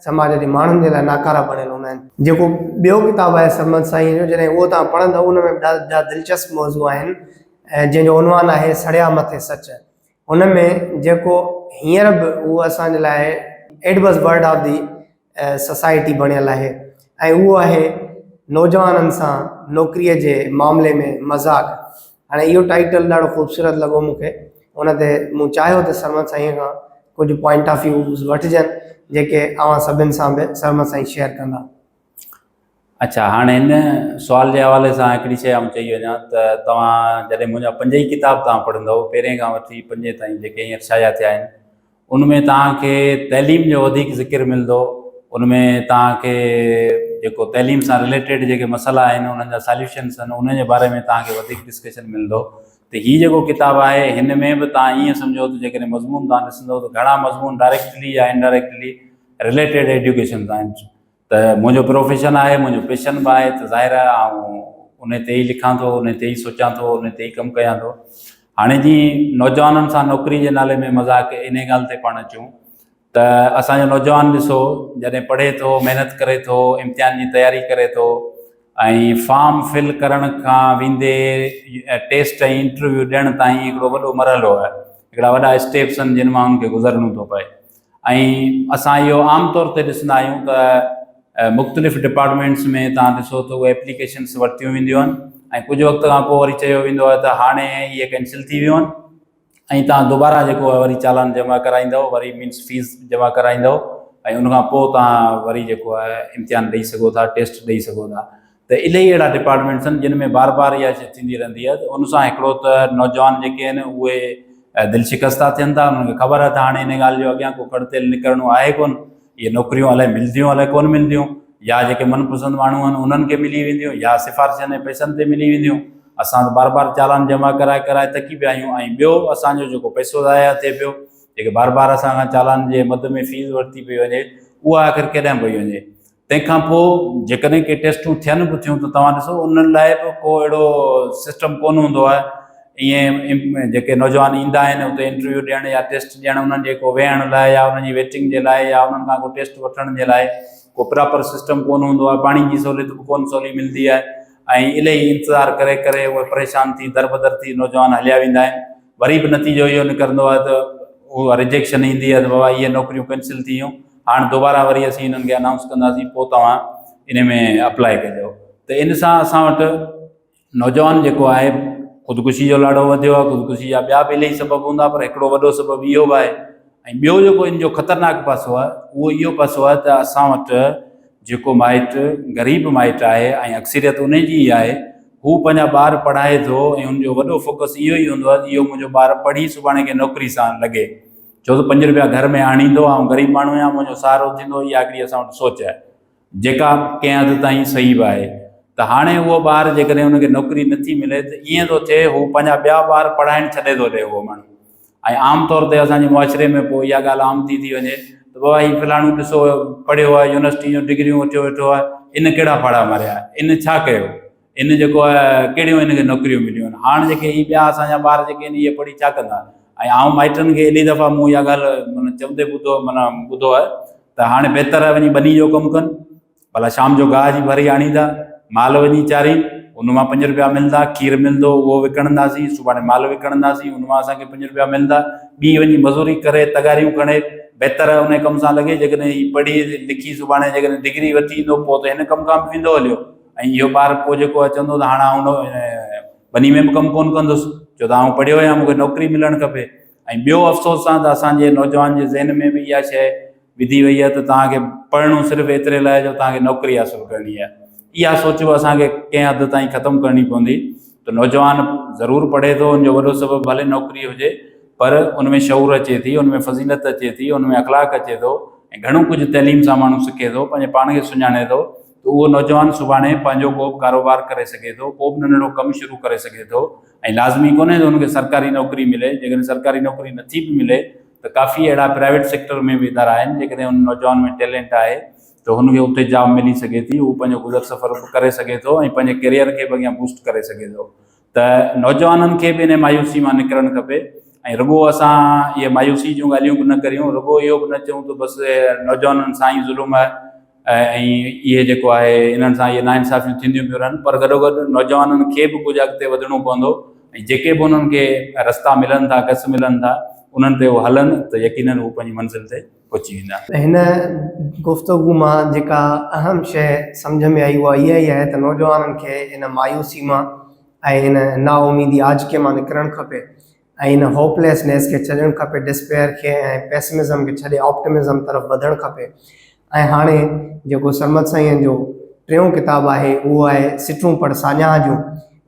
سماج جي ماڻهن جي لاء ناڪارا بڻيل هوندا آهن. جيڪو ٻيو ڪتاب آهي سرمد سائينء جو جڏهن اهو توهان پڙهندؤ ان ۾ به ڏاڍا دلچسپ موضوع آهن ۽ جنهن جو عنوان آهي سڙيا مٿي سچ ان ۾ جيڪو هينئر به اهو اسان جي لاء adverse word of the society بڻيل آهي ۽ اهو آهي نوجوانن سان نوڪريء جي معاملي ۾ مذاق. هاڻي اهو ٽائيٽل ڏاڍو خوبصورت لڳو مون کي ان تي مون چاهيو ته سرمد سائينء کان ڪجهه پوائنٽ آف ويوز وٺجن جيڪي اوهان سڀن سان به سرمد سائين شيئر ڪندا. اڇا هاڻي هن سوال جي حوالي سان هڪڙي شيء آئون چئي وڃان ته توهان جڏهن منهنجا پنج ئي ڪتاب توهان پڙهندؤ پهرين کان وٺي پنجين تائين جيڪي هينئر شايع ٿيا آهن ان ۾ توهان کي تعليم جو وڌيڪ ذڪر ملندو، ان ۾ توهان کي جيڪو تعليم سان رليٽيڊ جيڪي مسئلا آهن انهن جا ساليوشنس آهن انهن جي باري ۾ توهان کي وڌيڪ ڊسڪشن ملندو ته هي جيڪو ڪتاب آهي هن ۾ به توهان ائين سمجهو ته جيڪڏهن مضمون توهان ڏسندو ته گهڻا مضمون ڊائريڪٽلي يا انڊائريڪٽلي رليٽيڊ ايڊيوڪيشن سان آهن ته منهنجو پروفيشن آهي منهنجو پيشن به آهي ته ظاهر آهي آئون ان تي ئي لکان ٿو ان تي ئي سوچان ٿو ان تي ئي ڪم ڪيان ٿو هاڻي جي نوجوانن سان نوڪري جي نالي ۾ مذاق ان ڳالهه تي پاڻ اچون ته اسانجو نوجوان ڏسو جڏهن پڙهي ٿو محنت ڪري ٿو امتحان جي تياري ڪري ٿو ۽ فارم فل ڪرڻ کان ويندي ٽيسٽ ۽ انٽرويو ڏيڻ تائين هڪڙو وڏو مرحلو آهي هڪڙا وڏا اسٽيپس آهن جن مان ان کي گذرڻو ٿو پئي ۽ اسان اهو عام طور تي ڏسندا آهيون ته مختلف ڊپارٽمينٽس ۾ توهان ڏسو ته اهي ايپليڪيشنس ورتيون وينديون آهن ۽ ڪجهه وقت کان پوء وري چيو ويندو آهي ته هاڻي اهي ڪينسل ٿي ويون آهن ۽ توهان دوباره جيڪو آهي وري چالان جمع ڪرائيندو وري مينس فيس جمع ڪرائيندو ۽ ان کان پوء توهان وري جيڪو آهي امتحان ڏئي سگهو ٿا ٽيسٽ ڏئي سگهو ٿا ته الاهي اهڙا ڊپارٽمينٽس آهن جن ۾ بار بار اها شيء ٿيندي رهندي آهي ته ان سان هڪڙو ته نوجوان جيڪي آهن اهي دل شڪستا ٿين ٿا انهن کي خبر آهي ته هاڻي ان ڳالهه جو اڳيان ڪو کڙ تيل نڪرڻو آهي ڪونه اهي نوڪريون الائي ملنديون الائي ڪونه ملنديون يا جيڪي من پسند ماڻهو آهن انهن کي ملي وينديون يا سفارشن ۽ پئسن تي ملي وينديون اسان ته بار بار چالان جمع ڪرائي ڪرائي ٿڪي پيا آهيون ۽ ٻيو اسانجو جيڪو پئسو ضايع ٿئي پيو جيڪي بار بار اسان کان چالان جي مد ۾ فيس ورتي پئي وڃي اها آخر ڪيڏانهن پئي وڃي تنهن کان پوء جيڪڏهن ڪي ٽيسٽون ٿين به ٿيون ته توهان ڏسو انهن لاء به ڪو اهڙو سسٽم ڪونه هوندو آهي ائين جيڪي نوجوان ايندا آهن اتي انٽرويو ڏيڻ يا ٽيسٽ ڏيڻ انهن جي ڪو ويهڻ لاء يا انهن جي ويٽنگ جي لاء يا انهن کان ڪو ٽيسٽ وٺڻ جي لاء ڪو پراپر سسٽم ڪونه هوندو آهي پاڻي جي سهوليت به ڪونه سولي ملندي آهي ۽ الاهي انتظار ڪري ڪري اهي پريشان ٿي دربدر ٿي نوجوان هليا ويندا آهن وري به نتيجو اهو نڪرندو آهي ته اها رجيڪشن ايندي آهي ته بابا اهي نوڪريون ڪينسل ٿي ويون هاڻ دوباره وري اسين انهن کي انائونس ڪنداسين پوء توهان ان ۾ اپلائي ڪجو ته ان سان اسان وٽ نوجوان جيڪو آهي خودڪشي جو لاڙو وڌيو آهي خودڪشي جا ٻيا به الاهي سبب هوندا پر هڪڙو وڏو سبب اهو به آهي ۽ ٻيو جيڪو ان جو خطرناڪ پاسو آهي اهو اهو پاسو آهي ته اسان وٽ جيڪو مائٽ غريب مائٽ آهي ۽ اڪثريت ان جي ئي آهي هو پنهنجا ٻار پڙهائي ٿو ۽ ان جو وڏو فوڪس اهو ئي هوندو آهي ته اهو منهنجو ٻار پڙهي سڀاڻي ڪنهن نوڪري سان لڳي ڇو ته پنج روپيا گهر ۾ آڻيندو، آئون غريب ماڻهو آهيان، منهنجو سهارو ٿيندو، اها هڪڙي اسان وٽ سوچ آهي، جيڪا ڪنهن حد تائين صحيح به آهي ته هاڻي اهو ٻار جيڪڏهن ان کي نوڪري نٿي ملي ته ائين ٿو ٿئي هو پنهنجا ٻيا ٻار پڙهائڻ ڇڏي ٿو ڏئي اهو ماڻهو ۽ عام طور تي اسان جي معاشري ۾ پوء اها ڳالهه عام ٿي ٿي وڃي ته بابا هي فلاڻو ڏسو پڙهيو آهي يونيورسٽي جون ڊگريون وٺيو ويٺو آهي ان ڪهڙا ڦاڙها ماريا ان ڇا ڪيو ان جيڪو آهي ڪهڙيون هن کي نوڪريون مليون آهن هاڻ جيڪي هي ٻيا اسان جا ٻار جيڪي آهن اهي پڙهي ڇا ڪندا ۽ آئون مائٽن کي ايڏي دفعا مون اها ڳالهه معنيٰ چوندي ٻڌو معنيٰ ٻڌو آهي ته هاڻي بهتر آهي وڃي ٻني جو ڪم ڪن ڀلا شام جو گاهه جي ڀري آڻيندا مال وڃي چارين ان مان پنج روپيا ملندا کير ملندو اهو وڪڻنداسين سڀاڻي مال وڪڻنداسين ان مان اسان کي پنج روپيا ملندا ٻي وڃي مزوري ڪري تغاريون کڻي بهتر آهي ان ڪم سان لڳي جيڪڏهن هي پڙهي لکي سڀاڻي جيڪڏهن ڊگري وٺي ايندو پوء ته هن ڪم کان به ويندو هليو ۽ اهو ٻار پوء جيڪو آهي چوندو ته هاڻ آئون ٻني ۾ به ڪم ڪونه ڪندس ڇو ته آئون پڙهيو آهيان مون کي نوڪري ملڻ کپي ۽ ٻيو افسوس سان ته اسان جي نوجوان جي ذهن ۾ به اها شيء وڌي وئي آهي ته توهان کي پڙهڻو صرف ايتري لاء جو توهان کي نوڪري حاصل ڪرڻي آهي اها سوچ به اسان کي ڪنهن حد تائين ختم ڪرڻي پوندي ته نوجوان ضرور پڙهي ٿو ان جو وڏو سبب ڀلي نوڪري هجي پر ان ۾ شعور اچي ٿي ان ۾ فضيلت اچي ٿي ان ۾ اخلاق اچي ٿو ۽ گهڻو ڪجهه تعليم سان ماڻهو سکي ٿو پنهنجي پاڻ کي سڃاڻي ٿو ته اهو نوجوان سڀاڻي پنهنجو ڪو به ڪاروبار ڪري سگهي ٿو، ڪو به ننڍڙو ڪم شروع ڪري سگهي ٿو ۽ لازمي ڪونهي ته ان کي سرڪاري نوڪري ملي، جيڪڏهن سرڪاري نوڪري نٿي به ملي ته ڪافي اهڙا پرائيويٽ سيڪٽر ۾ به ادارا آهن، جيڪڏهن ان نوجوان ۾ ٽيلينٽ آهي ته هن کي اتي جاب ملي سگهي ٿي، هو پنهنجو گذر سفر به ڪري سگهي ٿو ۽ پنهنجي ڪيريئر کي به اڳيان بوسٽ ڪري سگهي ٿو. ته نوجوانن کي به ان مايوسي مان نڪرڻ کپي ۽ رڳو اسان اهي مايوسي جون ڳالهيون به نه ڪريون، رڳو اهو به نه چئون ته بس نوجوانن سان ئي ظلم آهي ۽ اهي جيڪو آهي انهن سان اهي ناانصافيون ٿينديون پيون رهن پر گڏوگڏ نوجوانن کي به ڪجهه اڳتي وڌڻو پوندو ۽ جيڪي به انهن کي رستا ملن ٿا، گس ملن ٿا، انهن تي هو هلن ته يقينن هو پنهنجي منزل تي پهچي ويندا. هن گفتگو مان جيڪا اهم شيء سمجهه ۾ آئي اها اها ئي آهي ته نوجوانن کي ان مايوسي مان ۽ ان نااميدي آجڪي مان نڪرڻ کپي ۽ ان هوپ ليس نيس کي ڇڏڻ کپي، ڊسپيئر کي ۽ پيسمزم کي ڇڏي آپٽمزم طرف وڌڻ کپي ۽ هاڻي جيڪو سرمد سائين جو ٽيون ڪتاب آهي اهو آهي سٽون پڙ ساڃاهه جون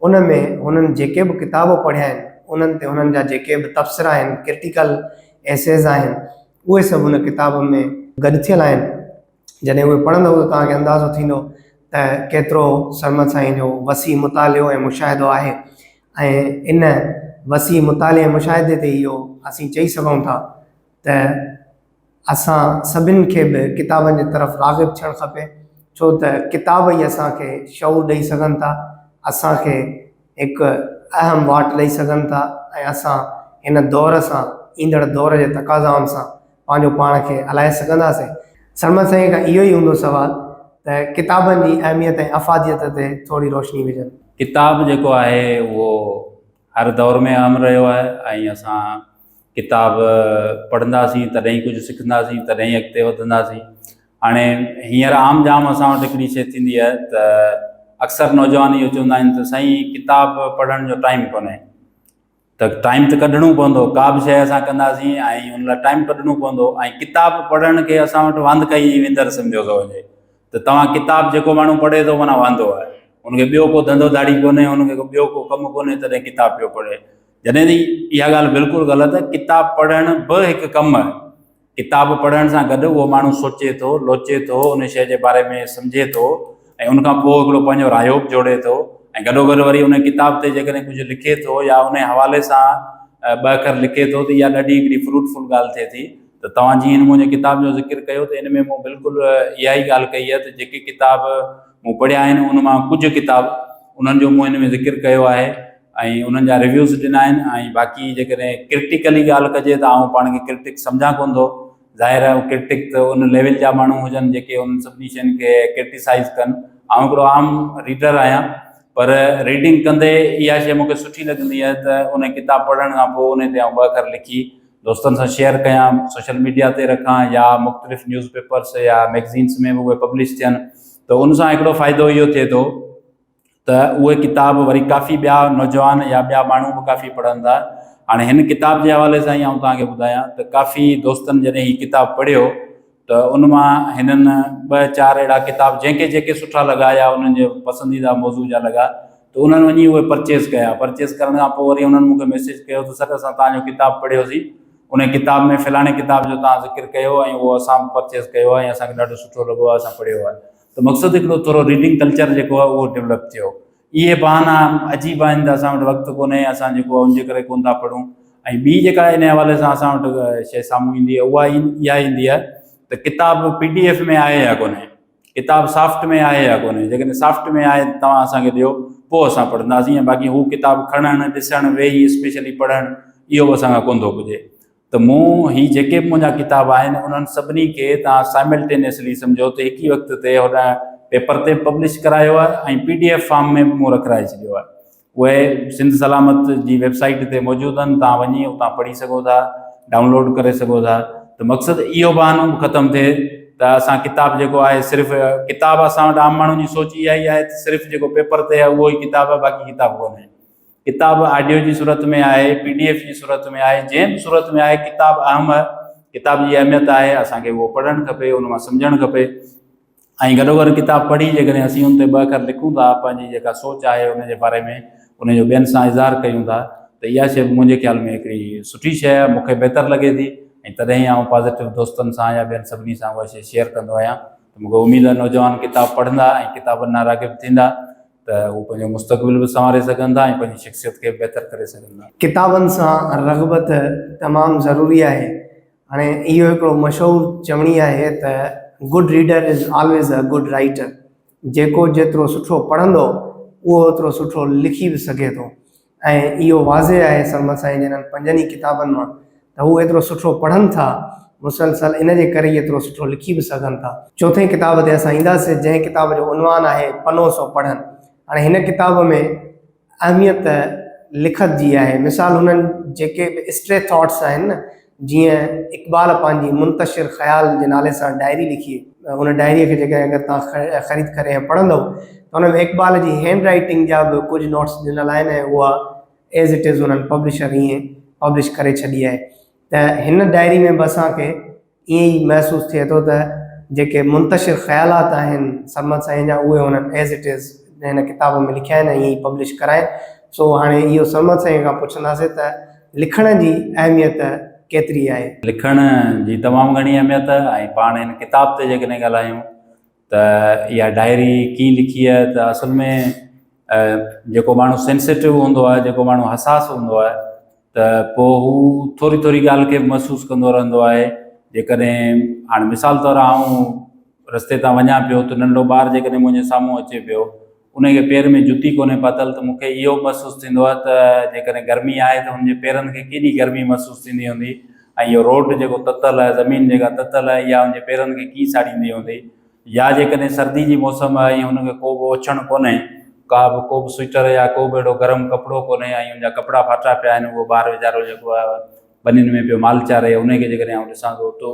ان ۾ هنن جيڪي به ڪتاب پڙهيا آهن انهن تي هنن جا جيڪي به تبصرا آهن ڪرٽيڪل ايسيز آهن اهي سڀ ان ڪتاب ۾ گڏ ٿيل آهن. جڏهن اهي پڙهندؤ ته توهان کي اندازو ٿيندو ته ڪيترو سرمد سائين جو وسيع مطالعو ۽ مشاهدو آهي ۽ ان وسيع مطالعي ۽ مشاهدي تي اهو اسين چئي سگهون ٿا ته اسان سڀن کي به ڪتابن جي طرف راغب ٿيڻ کپي ڇو ته ڪتاب ئي اسان کي شعور ڏئي سگهن ٿا اسان کي هڪ اهم واٽ ڏئي سگهن ٿا ۽ اسان هن دور سان ايندڙ دور جي تقاضائن سان پنهنجو پاڻ کي هلائي سگهنداسين. سرمد سائين کان اهو ئي هوندو سوال ته ڪتابن جي اهميت ۽ افاديت تي ٿوري روشني وجهن. ڪتاب جيڪو آهي اهو هر دور ۾ اهم رهيو آهي ۽ اسان ڪتاب پڙهنداسين تڏهن ئي ڪجهه سکنداسين تڏهن ئي اڳتي وڌنداسين. هاڻي هينئر عام جام اسان وٽ هڪڙي شيء ٿيندي آهي ته اڪثر نوجوان اهو چوندا آهن ته سائين ڪتاب پڙهڻ جو ٽائيم ڪونهي. ته ٽائيم ته ڪڍڻو پوندو ڪا به شيء اسان ڪنداسين ۽ ان لاء ٽائيم ڪڍڻو پوندو ۽ ڪتاب پڙهڻ کي اسان وٽ واندڪائي جي وندر سمجهيو ٿو وڃي ته توهان ڪتاب جيڪو ماڻهو پڙهي ٿو معنيٰ واندو آهي ان کي ٻيو ڪو ڌنڌو ڌاڙي ڪونهي ان کي ٻيو ڪو ڪم ڪونهي تڏهن ڪتاب پيو پڙهي جڏهن ته اها ڳالهه بلڪل غلط آهي ڪتاب پڙهڻ به هڪ ڪم آهي ڪتاب پڙهڻ سان گڏ اهو ماڻهو سوچي ٿو، لوچي ٿو، ان شيء جي باري ۾ سمجهي ٿو ۽ ان کان پوء هڪڙو پنهنجو رايو به جوڙي ٿو ۽ گڏوگڏ وري ان ڪتاب تي جيڪڏهن ڪجهه لکي ٿو يا ان حوالي سان ٻه اکر لکي ٿو ته اها ڏاڍي هڪڙي فروٽ فل ڳالهه ٿئي ٿي ته توهان جيئن هن منهنجي ڪتاب جو ذڪر ڪيو ته ان ۾ مون بلڪل اها ئي ڳالهه ڪئي آهي ته جيڪي ڪتاب مون پڙهيا آهن ان مان ڪجهه ڪتاب انهن جو مون هن ۾ ذڪر ڪيو آهي ۽ انهن جا ريويوز ڏنا آهن ۽ باقي جيڪڏهن ڪرٽيڪلي ڳالهه ڪجي ته آئون پاڻ کي ڪرٽڪ سمجهان ڪونه ٿو ظاهر آهي ڪرٽڪ ته ان ليول جا ماڻهو هجن جيڪي انهن سڀني شين کي ڪرٽيسائز ڪن آئون هڪڙو عام ريڊر آهيان پر ريڊنگ ڪندي اها شي مونکي سٺي لڳندي آهي ته ان ڪتاب پڙهڻ کان پوء ان تي آئون ٻه اکر لکي دوستن سان شيئر ڪيان سوشل ميڊيا تي رکان يا مختلف نيوز پيپرس يا ميگزينس ۾ به اهي پبلش ٿين ته ان سان هڪڙو فائدو اهو ٿئي ٿو ته اهي ڪتاب وري ڪافي ٻيا نوجوان يا ٻيا ماڻهو به ڪافي پڙهن ٿا. هاڻي هن ڪتاب جي حوالي سان ئي آئون توهان کي ٻڌايان ته ڪافي دوستن جڏهن هي ڪتاب پڙهيو ته ان مان هنن ٻه چار اهڙا ڪتاب جنهن کي جيڪي سٺا لڳا يا انهن جي پسنديده موضوع جا لڳا ته انهن وڃي اهي پرچيز ڪيا. پرچيز ڪرڻ کان پوء وري انهن مون کي ميسيج ڪيو ته سر اسان توهان جو ڪتاب پڙهيوسين ان ڪتاب ۾ فلاڻي ڪتاب جو توهان ذڪر ڪيو ۽ اهو اسان به پرچيز ڪيو آهي ۽ اسان کي ڏاڍو سٺو لڳو آهي اسان پڙهيو آهي. ته مقصد هڪڙو ٿورو ريڊنگ ڪلچر جيڪو آهي اهو ڊولپ ٿيو. اهي بهانا عجيب آهن ته اسان وٽ وقت ڪونهي اسان جيڪو آهي ان جي ڪري ڪونه ٿا پڙهون ۽ ٻي جيڪا ان حوالي سان اسان وٽ شيء سامهون ايندي آهي اها اها ايندي آهي ته ڪتاب پي ڊي ايف ۾ آهي يا ڪونهي ڪتاب سافٽ ۾ آهي يا ڪونهي جيڪڏهن سافٽ ۾ آهي ته توهان اسان کي ڏيو پوء اسان پڙهنداسين ۽ باقي هو ڪتاب کڻڻ ڏسڻ ويهي اسپيشلي پڙهڻ اهو به اسان کان ڪونه ٿو پڄي ته مون هي جيڪي به منهنجا ڪتاب آهن انهن سڀني کي توهان سائملٽينيسلي سمجهو ته هڪ ئي وقت تي هوڏانهن پيپر تي به پبلش ڪرايو آهي ۽ پي ڊي ايف فارم ۾ به مون رکرائي ڇڏيو آهي اهي سنڌ سلامت جي ويب سائيٽ تي موجود آهن توهان وڃي اتان پڙهي سگهو ٿا ڊائونلوڊ ڪري سگهو ٿا ته مقصد اهو بهانو به ختم ٿئي ته اسان ڪتاب جيڪو آهي صرف ڪتاب اسان وٽ عام ماڻهن جي سوچ اها ئي آهي ته صرف جيڪو پيپر تي آهي اهو ئي ڪتاب آهي باقي ڪتاب ڪونهي ڪتاب آڊيو جي صورت ۾ آهي، پي ڊي ايف جي صورت ۾ آهي، جنهن به صورت ۾ آهي ڪتاب اهم آهي، ڪتاب جي اهميت آهي، اسان کي اهو پڙهڻ کپي، ان مان سمجهڻ کپي ۽ گڏوگڏ ڪتاب پڙهي جيڪڏهن اسين ان تي ٻه اکر لکون ٿا، پنهنجي جيڪا سوچ آهي ان جي باري ۾ ان جو ٻين سان اظهار ڪيون ٿا ته اها شيء به منهنجي خيال ۾ هڪڙي سٺي شيء آهي، مون کي بهتر لڳي ٿي ۽ تڏهن ئي آئون پازيٽو دوستن سان يا ٻين سڀني سان اها شيء شيئر ڪندو آهيان ته مون کي اميد آهي نوجوان ڪتاب پڙهندا ۽ ڪتابن ڏانهن راغب ٿيندا. ته هو پنهنجو مستقبل به سنواري سگهن ٿا ۽ پنهنجي شخصيت کي به بهتر ڪري سگهن ٿا. ڪتابن سان رغبت تمام ضروري آهي. هاڻي اهو هڪڙو مشهور چوڻي آهي ته good reader is always a good writer جيڪو جيترو سٺو پڙهندو اهو اوترو سٺو لکي به سگهي ٿو. ۽ اهو واضح آهي سرمد سائين جي انهن پنجن ئي ڪتابن مان ته هو ايترو سٺو پڙهن ٿا مسلسل ان جي ڪري ئي ايترو سٺو لکي به سگهن ٿا. چوٿين ڪتاب تي اسان اينداسين جنهن ڪتاب جو عنوان آهي پنو سو پڙهن. هاڻي هن ڪتاب ۾ اهميت لکت جي آهي مثال هنن جيڪي به اسٽري ٿاٽس آهن نه جيئن اقبال پنهنجي منتشر خيال جي نالي سان ڊائري لکي، ان ڊائريء کي جيڪڏهن اگر توهان خريد ڪري ۽ پڙهندؤ ته ان ۾ اقبال جي هينڊ رائيٽنگ جا به ڪجهه نوٽس ڏنل آهن ۽ اها ايز it is انهن پبلشر ائين پبلش ڪري ڇڏي آهي ته هن ڊائري ۾ به اسان کي ائين ئي محسوس ٿئي ٿو ته جيڪي منتشر خيالات آهن سرمد سائين جا اهي هنن ايز it is هن ڪتاب ۾ لکيا آهن ۽ ائين ئي پبلش ڪرايا آهن. سو هاڻي اهو سرمد سائين کان پڇنداسين ته لکڻ جي اهميت ڪيتري آهي؟ لکڻ جي تمام گهڻي اهميت ۽ پاڻ هن ڪتاب تي جيڪڏهن ڳالهايون ته اها ڊائري ڪيئن لکي آهي ته اصل ۾ جيڪو ماڻهو سينسيٽو هوندو آهي جيڪو ماڻهو حساس هوندو آهي ته پوء هو ٿوري ٿوري ڳالهه کي به محسوس ڪندو رهندو آهي جيڪڏهن هاڻي مثال طور آئون رستي تان وڃان پيو ته ننڍو ٻار جيڪڏهن منهنجي سامهون اچي پيو ان کي پير ۾ جتي ڪونهي پاتل ته مون کي اهو محسوس ٿيندو آهي ته جيڪڏهن گرمي آهي ته هن جي پيرن کي ڪيڏي گرمي محسوس ٿيندي هوندي ۽ اهو روڊ جيڪو تتل آهي زمين جيڪا تتل آهي اها هن جي پيرن کي ڪيئن ساڙيندي هوندي يا جيڪڏهن سردي جي موسم آهي ۽ هن کي ڪو به اوڇڻ ڪونهي، ڪا به ڪو به سوئيٽر يا ڪو به اهڙو گرم ڪپڙو ڪونهي ۽ ان جا ڪپڙا ڦاٽا پيا آهن، اهو ٻار ويچارو جيڪو آهي ٻنين ۾ پيو مال چاري، ان کي جيڪڏهن آئون ڏسان ٿو ته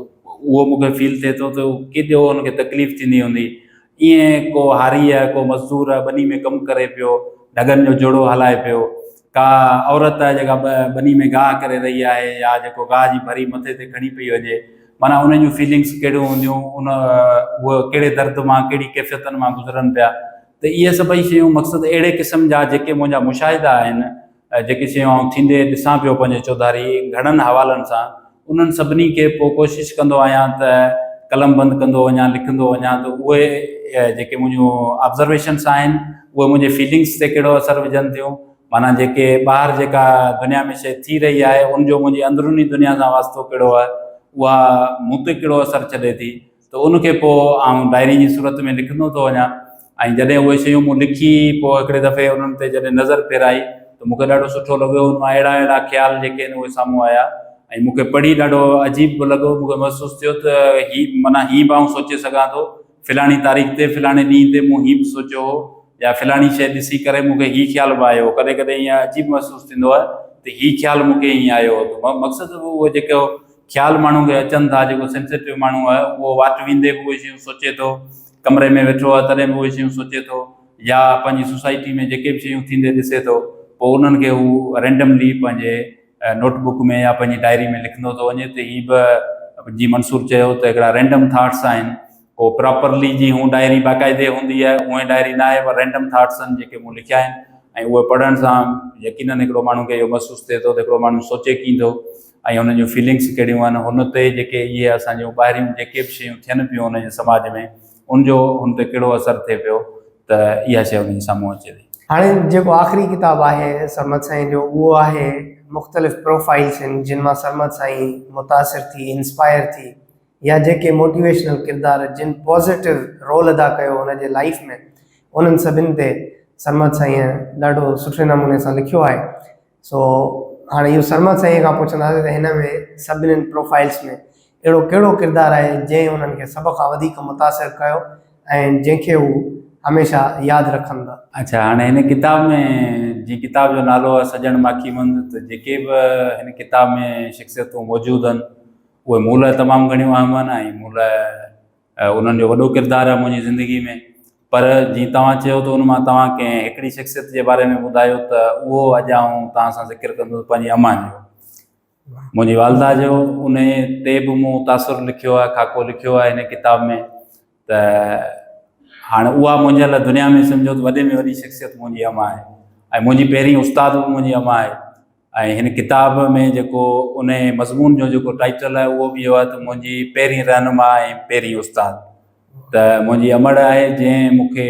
اهو مون کي فيل ٿئي ٿو ته ڪيڏو هن کي تڪليف ٿيندي هوندي. ائين ڪو هاري آهي، ڪو مزدور آهي، ٻني ۾ ڪم ڪري پيو، ڍڳن جو جوڙو هلائي پيو، ڪا عورت آهي جيڪا ٻني ۾ گاهه ڪري رهي آهي يا جيڪو گاهه جي ڀري مٿي تي کڻي پئي وڃي، معنيٰ انهن جون فيلنگس ڪهڙيون هونديون، ان اهي ڪهڙي درد مان ڪهڙي ڪيفيتن مان گذرن پيا ته اهي سڀئي شيون مقصد اهڙي قسم جا جيڪي منهنجا مشاهدا آهن، جيڪي شيون آئون ٿيندي ڏسان پيو پنهنجي چوڌاري گهڻن حوالن سان انهن سڀني کي پوء ڪوشش ڪندو آهيان ته قلم بند ڪندو وڃان لکندو وڃان ته اهي جيڪي منهنجون آبزرويشنس آهن اهي منهنجي فيلنگس تي ڪهڙو اثر وجهن ٿيون معنيٰ جيڪي ٻاهر جيڪا دنيا ۾ شيء ٿي رهي آهي ان جو منهنجي اندروني دنيا سان واسطو ڪهڙو آهي اها مون تي ڪهڙو اثر ڇڏي ٿي ته ان کي پوء آئون ڊائري جي صورت ۾ لکندو ٿو وڃان ۽ جڏهن اهي شيون مون لکي پوء هڪڙي دفعي انهن تي جڏهن نظر ڦيرائي ته مون کي ڏاڍو سٺو لڳو ان مان اهڙا اهڙا خيال جيڪي آهن اهي سامهون آيا ۽ مون کي پڙهي ڏاڍو عجيب به لڳو مون کي محسوس ٿيو ته هي معنيٰ هيئن به آئون سوچي سگهان ٿو فلاڻي تاريخ تي فلاڻي ڏينهن تي مون هي به سوچيو هو يا فلاڻي شيء ڏسي ڪري مون کي هي خيال به آيو هو. ڪڏهن ڪڏهن ائين عجيب محسوس ٿيندو آهي ته هي خيال مون کي ائين آيو هو ته مقصد اهو جيڪو خيال ماڻهو کي اچن ٿا جيڪو سينسيٽو ماڻهو آهي اهو واٽ ويندي به اهي شيون سوچي ٿو ڪمري ۾ ويٺو آهي تڏهن به اهي شيون سوچي ٿو يا پنهنجي سوسائٽي ۾ جيڪي به شيون ٿيندي ڏسي ٿو پوء انهن کي هو رينڊملي پنهنجي نوٽ بڪ ۾ يا پنهنجي ڊائري ۾ لکندو ٿو وڃي ته هي به جي منصور چيو ته هڪڙا رينڊم ٿاٽس آهن ڪو پراپرلي جي هون ڊائري باقاعدي هوندي آهي اونهي ڊائري نه آهي پر رينڊم ٿاٽس آهن جيڪي مون لکيا آهن ۽ اهي پڙهڻ سان يقينن هڪڙو ماڻهو کي اهو محسوس ٿئي ٿو ته هڪڙو ماڻهو سوچي ڪيئن ٿو ۽ هن جون فيلنگس ڪهڙيون آهن هن تي جيڪي اهي اسان جون ٻاهريون جيڪي به شيون ٿين پيون هن جي سماج ۾ ان جو هن تي ڪهڙو اثر ٿئي پيو ته اها شيء هن جي سامهون اچي ٿي. هاڻي جيڪو آخري ڪتاب آهي سرمد سائين جو اهو آهي مختلف پروفائلز آهن جن مان سرمد سائين متاثر ٿي انسپائر ٿي يا جيڪي موٽيويشنل ڪردار جن پازيٽو رول ادا ڪيو هن جي لائيف ۾ انهن سڀن تي سرمد سائين ڏاڍو سٺي نموني سان لکيو آهي سو هاڻي اهو سرمد سائين کان پڇنداسين ته هن ۾ سڀني پروفائلز ۾ اهڙو ڪهڙو ڪردار آهي جنهن انهن کي سڀ کان وڌيڪ متاثر ڪيو ۽ جنهن کي هو هميشه ياد رکن ٿا. اڇا هاڻي هن ڪتاب ۾ جنهن ڪتاب جو نالو آهي سڄڻ ماکي مند ته جيڪي به هن ڪتاب ۾ شخصيتون موجود آهن اهي مون لاء تمام گهڻيون اهم آهن ۽ مون لاء انهن جو وڏو ڪردار آهي منهنجي زندگي ۾ پر جيئن توهان چيو ته ان مان توهان ڪنهن هڪڙي شخصيت جي باري ۾ ٻڌايو ته اهو اڄ آئون توهان سان ذڪر ڪندس پنهنجي امان جو منهنجي والده جو ان تي به مون تاثر لکيو آهي خاڪو لکيو آهي هن ڪتاب ۾ ته هاڻي اها منهنجي لاء دنيا ۾ سمجهو ته وڏي ۾ وڏي شخصيت منهنجي امان آهي ۽ منهنجي پهرين استاد به منهنجي امان آهي ۽ هن ڪتاب ۾ جيڪو ان مضمون جو جيڪو ٽائيٽل آهي اهو به اهو آهي ته منهنجي پهرين رهنما ۽ پهرين استاد ته منهنجي امڙ آهي جنهن مون کي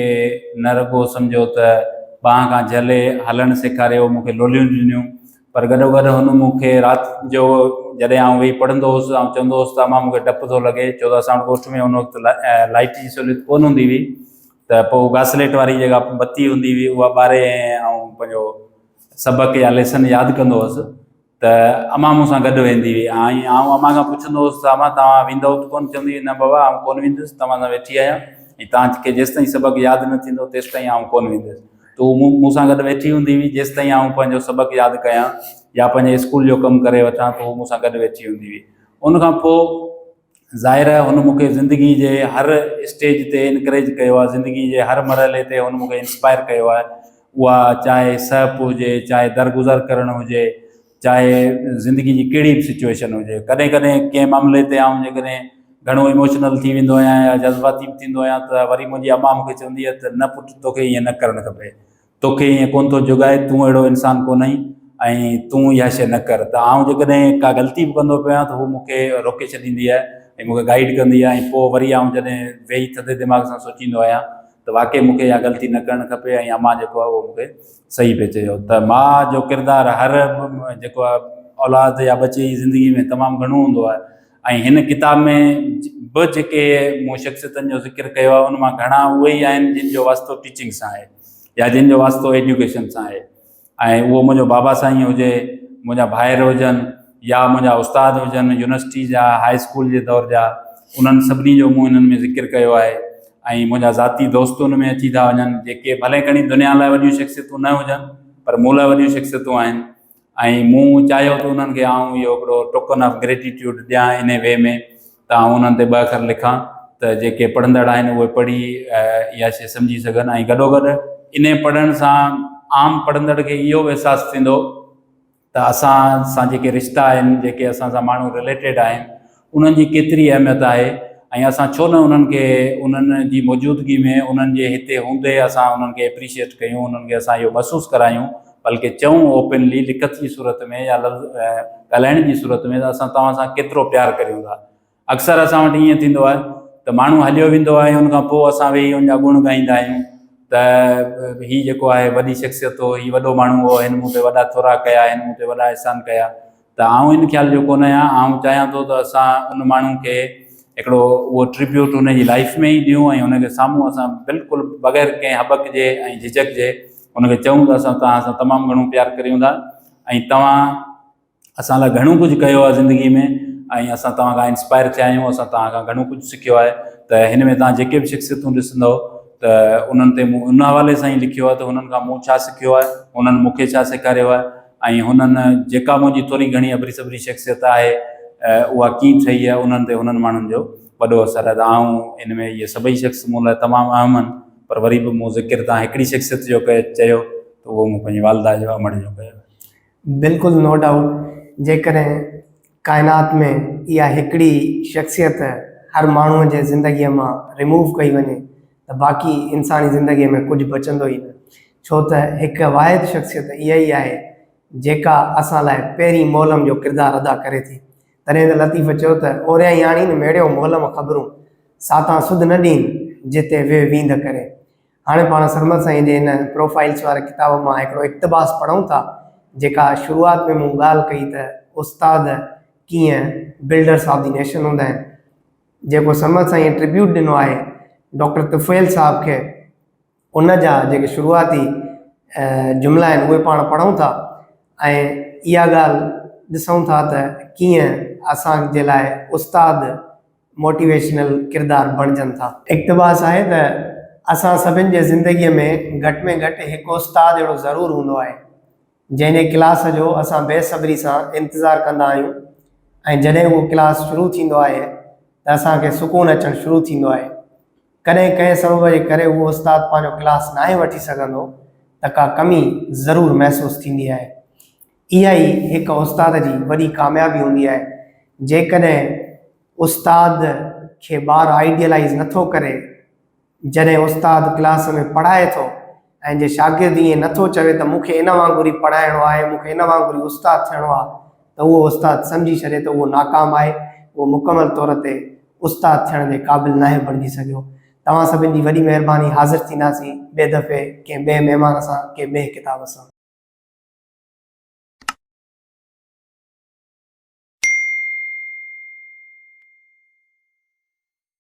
نه رڳو سمجهو ته ٻانهن کان جهلي هلڻ سيکاريو مون کي لوليون ڏنيون پر گڏو گڏ هن مون کي رات جو جڏهن آئون ويهي پڙهندو هوس آئون چوندو هوس ته امان مون کي ڊپ ٿو لڳي ڇو ته اسان وٽ ڳوٺ ۾ ان وقت لائيٽ جي سهوليت ڪونه هوندي هئي ته پوء گاسليٽ واري جيڪا بتي هوندي هئي اها ٻاري ۽ آئون پنهنجو سبق يا ليسن ياد ڪندو هوس ته امان مون سان گڏ ويندي هئي ۽ آئون امان کان پڇندو هوس ته امان توهان ويندؤ ته ڪونه؟ چوندي هئي نه بابا آئون ڪونه ويندس، توهان سان ويٺي آهيان ۽ توهان کي جيستائين سبق ياد نه ٿيندو تيستائين آئون ڪونه ويندس. ته هو مون سان گڏ ويٺي هوندي هئي جيستائين آئون پنهنجو سبق ياد ڪيان يا پنهنجي اسڪول جو ڪم ڪري وٺان ته هو مون سان گڏ ويٺي هوندي هئي. ان کان پوء ظاهر آهي هن مون کي زندگي جي هر اسٽيج تي انڪريج ڪيو آهي، زندگي جي هر مرحلي تي هن مون کي انسپائر ڪيو آهي. اها چاهي سهپ هجي، چاهي درگذر ڪرڻ هجي، چاهي زندگي جي ڪهڙي به سچوئيشن هجي. ڪڏهن ڪڏهن ڪنهن معاملي تي آئون جيڪڏهن گهڻو ايموشنل ٿي ويندو آهيان يا جذباتي به ٿيندو آهيان ته وري منهنجي امان مون کي چوندي آهي ته نه پٽ توکي ائين نه ڪرڻ کپي، توکي ائين ڪونه ٿو جڳائي، تون اهڙو انسان ڪونهين ۽ تون اها شيء نه ڪر. ته آئون جيڪڏهن ڪا غلطي به ڪندو پيو آهيان ته هو مون کي روڪي ڇڏيندي آهي ۽ مون کي گائيڊ ڪندي آهي ۽ پوء وري آئون جڏهن ويهي ٿڌي دماغ سان سوچيندو آهيان ته واقعي مون کي اها غلطي نه ڪرڻ کپي ۽ امان جيڪو آهي اهو مون کي صحيح پئي چيو ته ماء جو ڪردار هر جيڪو آهي اولاد يا ٻچي جي زندگي ۾ تمام گهڻو هوندو آهي ۽ هن ڪتاب ۾ به جيڪي مون شخصيتن جو ذڪر ڪيو آهي ان مان گهڻا اهي ئي آهن جن جو واسطو ٽيچنگ سان آهي يا جن جو واسطو ايڊيوڪيشن سان آهي ۽ اهو منهنجو بابا سائين هجي، منهنجا ڀائر هجن يا منهنجا استاد هجن يونيورسٽي جا، هاء اسڪول جي دور جا، انهن سڀني جو مون انهن ۾ ذڪر ڪيو آهي ۽ منهنجا ذاتي دوست ان ۾ اچي ٿا وڃن جيڪي ڀلي کڻي دنيا لاء وڏيون شخصيتون نه هجن پر مون لاء وڏيون شخصيتون آهن ۽ مون چاهيو ته انهن کي آئون اهو هڪڙو ٽوڪن آف گريٽيٽيوڊ ڏيان انهي وي ۾ ته آئون انهن تي ٻه اکر لکان ته جيڪي پڙهندڙ آهن اهي پڙهي اها شيء سمجهي سگهن ۽ گڏوگڏ انهي پڙهڻ سان عام پڙهندڙ کي اهو به احساس ٿيندو ته اسان سان جيڪي رشتا آهن جيڪي اسان سان ماڻهو رليٽيڊ آهن انهن جي ڪيتري اهميت آهي ۽ اسان ڇو نه انهن کي انهن جي موجودگي ۾ انهن جي هتي هوندي اسان انهن کي ايپريشيئيٽ ڪيون انهن کي اسان اهو محسوس ڪرايون بلڪه چئون اوپنلي لکت جي صورت ۾ يا لفظ ڳالهائڻ جي صورت ۾ ته اسان توهان سان ڪيترو پيار ڪريون ٿا. اڪثر اسان وٽ ائين ٿيندو آهي ته ماڻهو هليو ويندو آهي ان کان پوء اسان ويهي ان جا گڻ ڳائيندا آهيون ته هي جيڪو آهي وڏي شخصيت هو هي وڏو ماڻهو هو هن مون تي وڏا ٿورا ڪيا هن مون تي وڏا احسان ڪيا ته آئون ان خيال جو ڪونه آهيان، آئون چاهيان ٿو ته اسان ان ماڻهو کي هڪڙو اهو ٽربيوٽ ان جي لائيف ۾ ئي ڏيون ۽ ان کي سامهون اسان بلڪل بغير ڪنهن هٻڪ جي ۽ جهجڪ جي ان کي چئون ته اسان توهان سان تمام گهڻو پيار ڪريون ٿا ۽ توهان اسان لاء گهڻو ڪجهه ڪيو آهي زندگي ۾ ۽ اسان توهان کان انسپائر ٿيا آهيون اسان توهان کان گهڻو ڪجهه سکيو آهي ته هن ۾ توهان جيڪي به شخصيتون ڏسندؤ ته انهن تي مون ان حوالي سان ئي لکيو آهي ته هنن کان مون ڇا سکيو آهي هنن مون کي ڇا سيکاريو آهي ۽ هنن جيڪا منهنجي ٿوري گهڻي اڀري سڀري شخصيت آهي اها ڪيئن ٺهي آهي انهن تي هنن ماڻهن جو وڏو اثر آهي ته آئون ان ۾ اهي سڀئي شخص مون لاء تمام اهم آهن پر وري به مون ذڪر تان هڪڙي شخصيت جو ڪيو چيو ته اهو مون پنهنجي والده جو امڙ جو ڪيو. بلڪل نو ڊائوٽ جيڪڏهن ڪائنات ۾ اها هڪڙي شخصيت هر ماڻهوء جي زندگيء مان ريموو ڪئي وڃي ته باقي انساني زندگيء ۾ ڪجهه بچندو ئي نه ڇو ته هڪ واحد شخصيت اها ئي آهي جيڪا اسان لاء پهرين مولم جو ڪردار ادا ڪري ٿي. تڏهن ته لطيف چيو ته، اوريائين آڻين ميڙيو مولم خبرون، ساتان سڌ نه ڏين، جتي ويهه ويند ڪري. هاڻي پاڻ سرمد سائين جي هن پروفائيلز واري ڪتاب مان هڪڙو اقتباس پڙهون ٿا، جيڪا شروعات ۾ مون ڳالهه ڪئي ته استاد ڪيئن بلڊرس آف the nation هوندا آهن. جيڪو سرمد سائين ٽربيوٽ ڏنو آهي ڊاڪٽر طفيل صاحب کي. ان جا جيڪي شروعاتي جملا آهن اهي پاڻ پڙهون ٿا ۽ اها ڳالهه ڏسون ٿا ته ڪيئن اسان جي لاء استاد موٽيويشنل ڪردار بڻجن ٿا. اقتباس آهي ته اسان سڀن جي زندگيء ۾ گهٽ ۾ گهٽ هڪ استاد اهڙو ضرور هوندو آهي جنهن جي ڪلاس جو اسان بي صبري سان انتظار ڪندا آهيون ۽ جڏهن اهو ڪلاس شروع ٿيندو آهي ته اسان کي سڪون اچڻ شروع ٿيندو آهي. ڪڏهن ڪنهن سبب جي ڪري اهو استاد پنهنجو ڪلاس ناهي وٺي سگهندو ته ڪا ڪمي ضرور محسوس ٿيندي آهي. اها ئي هڪ استاد جي وڏي ڪاميابي هوندي آهي. جيڪڏهن استاد کي ٻار آئيڊيلائيز نٿو ڪري، جڏهن استاد ڪلاس ۾ پڙهائي ٿو ۽ جي شاگرد ائين نه ٿو چوي ته مون کي ان وانگر ئي پڙهائڻو آهي، مون کي ان وانگر ئي استاد ٿيڻو آهي ته اهو استاد سمجهي ڇڏي ته اهو ناڪام آهي، اهو مڪمل طور تي استاد ٿيڻ جي قابل ناهي بڻجي سگهيو. توهان سڀن جي وڏي مهرباني حاضر ٿينداسين ٻئي دفعي ڪنهن ٻئي مهمان سان ڪنهن ٻئي ڪتاب سان.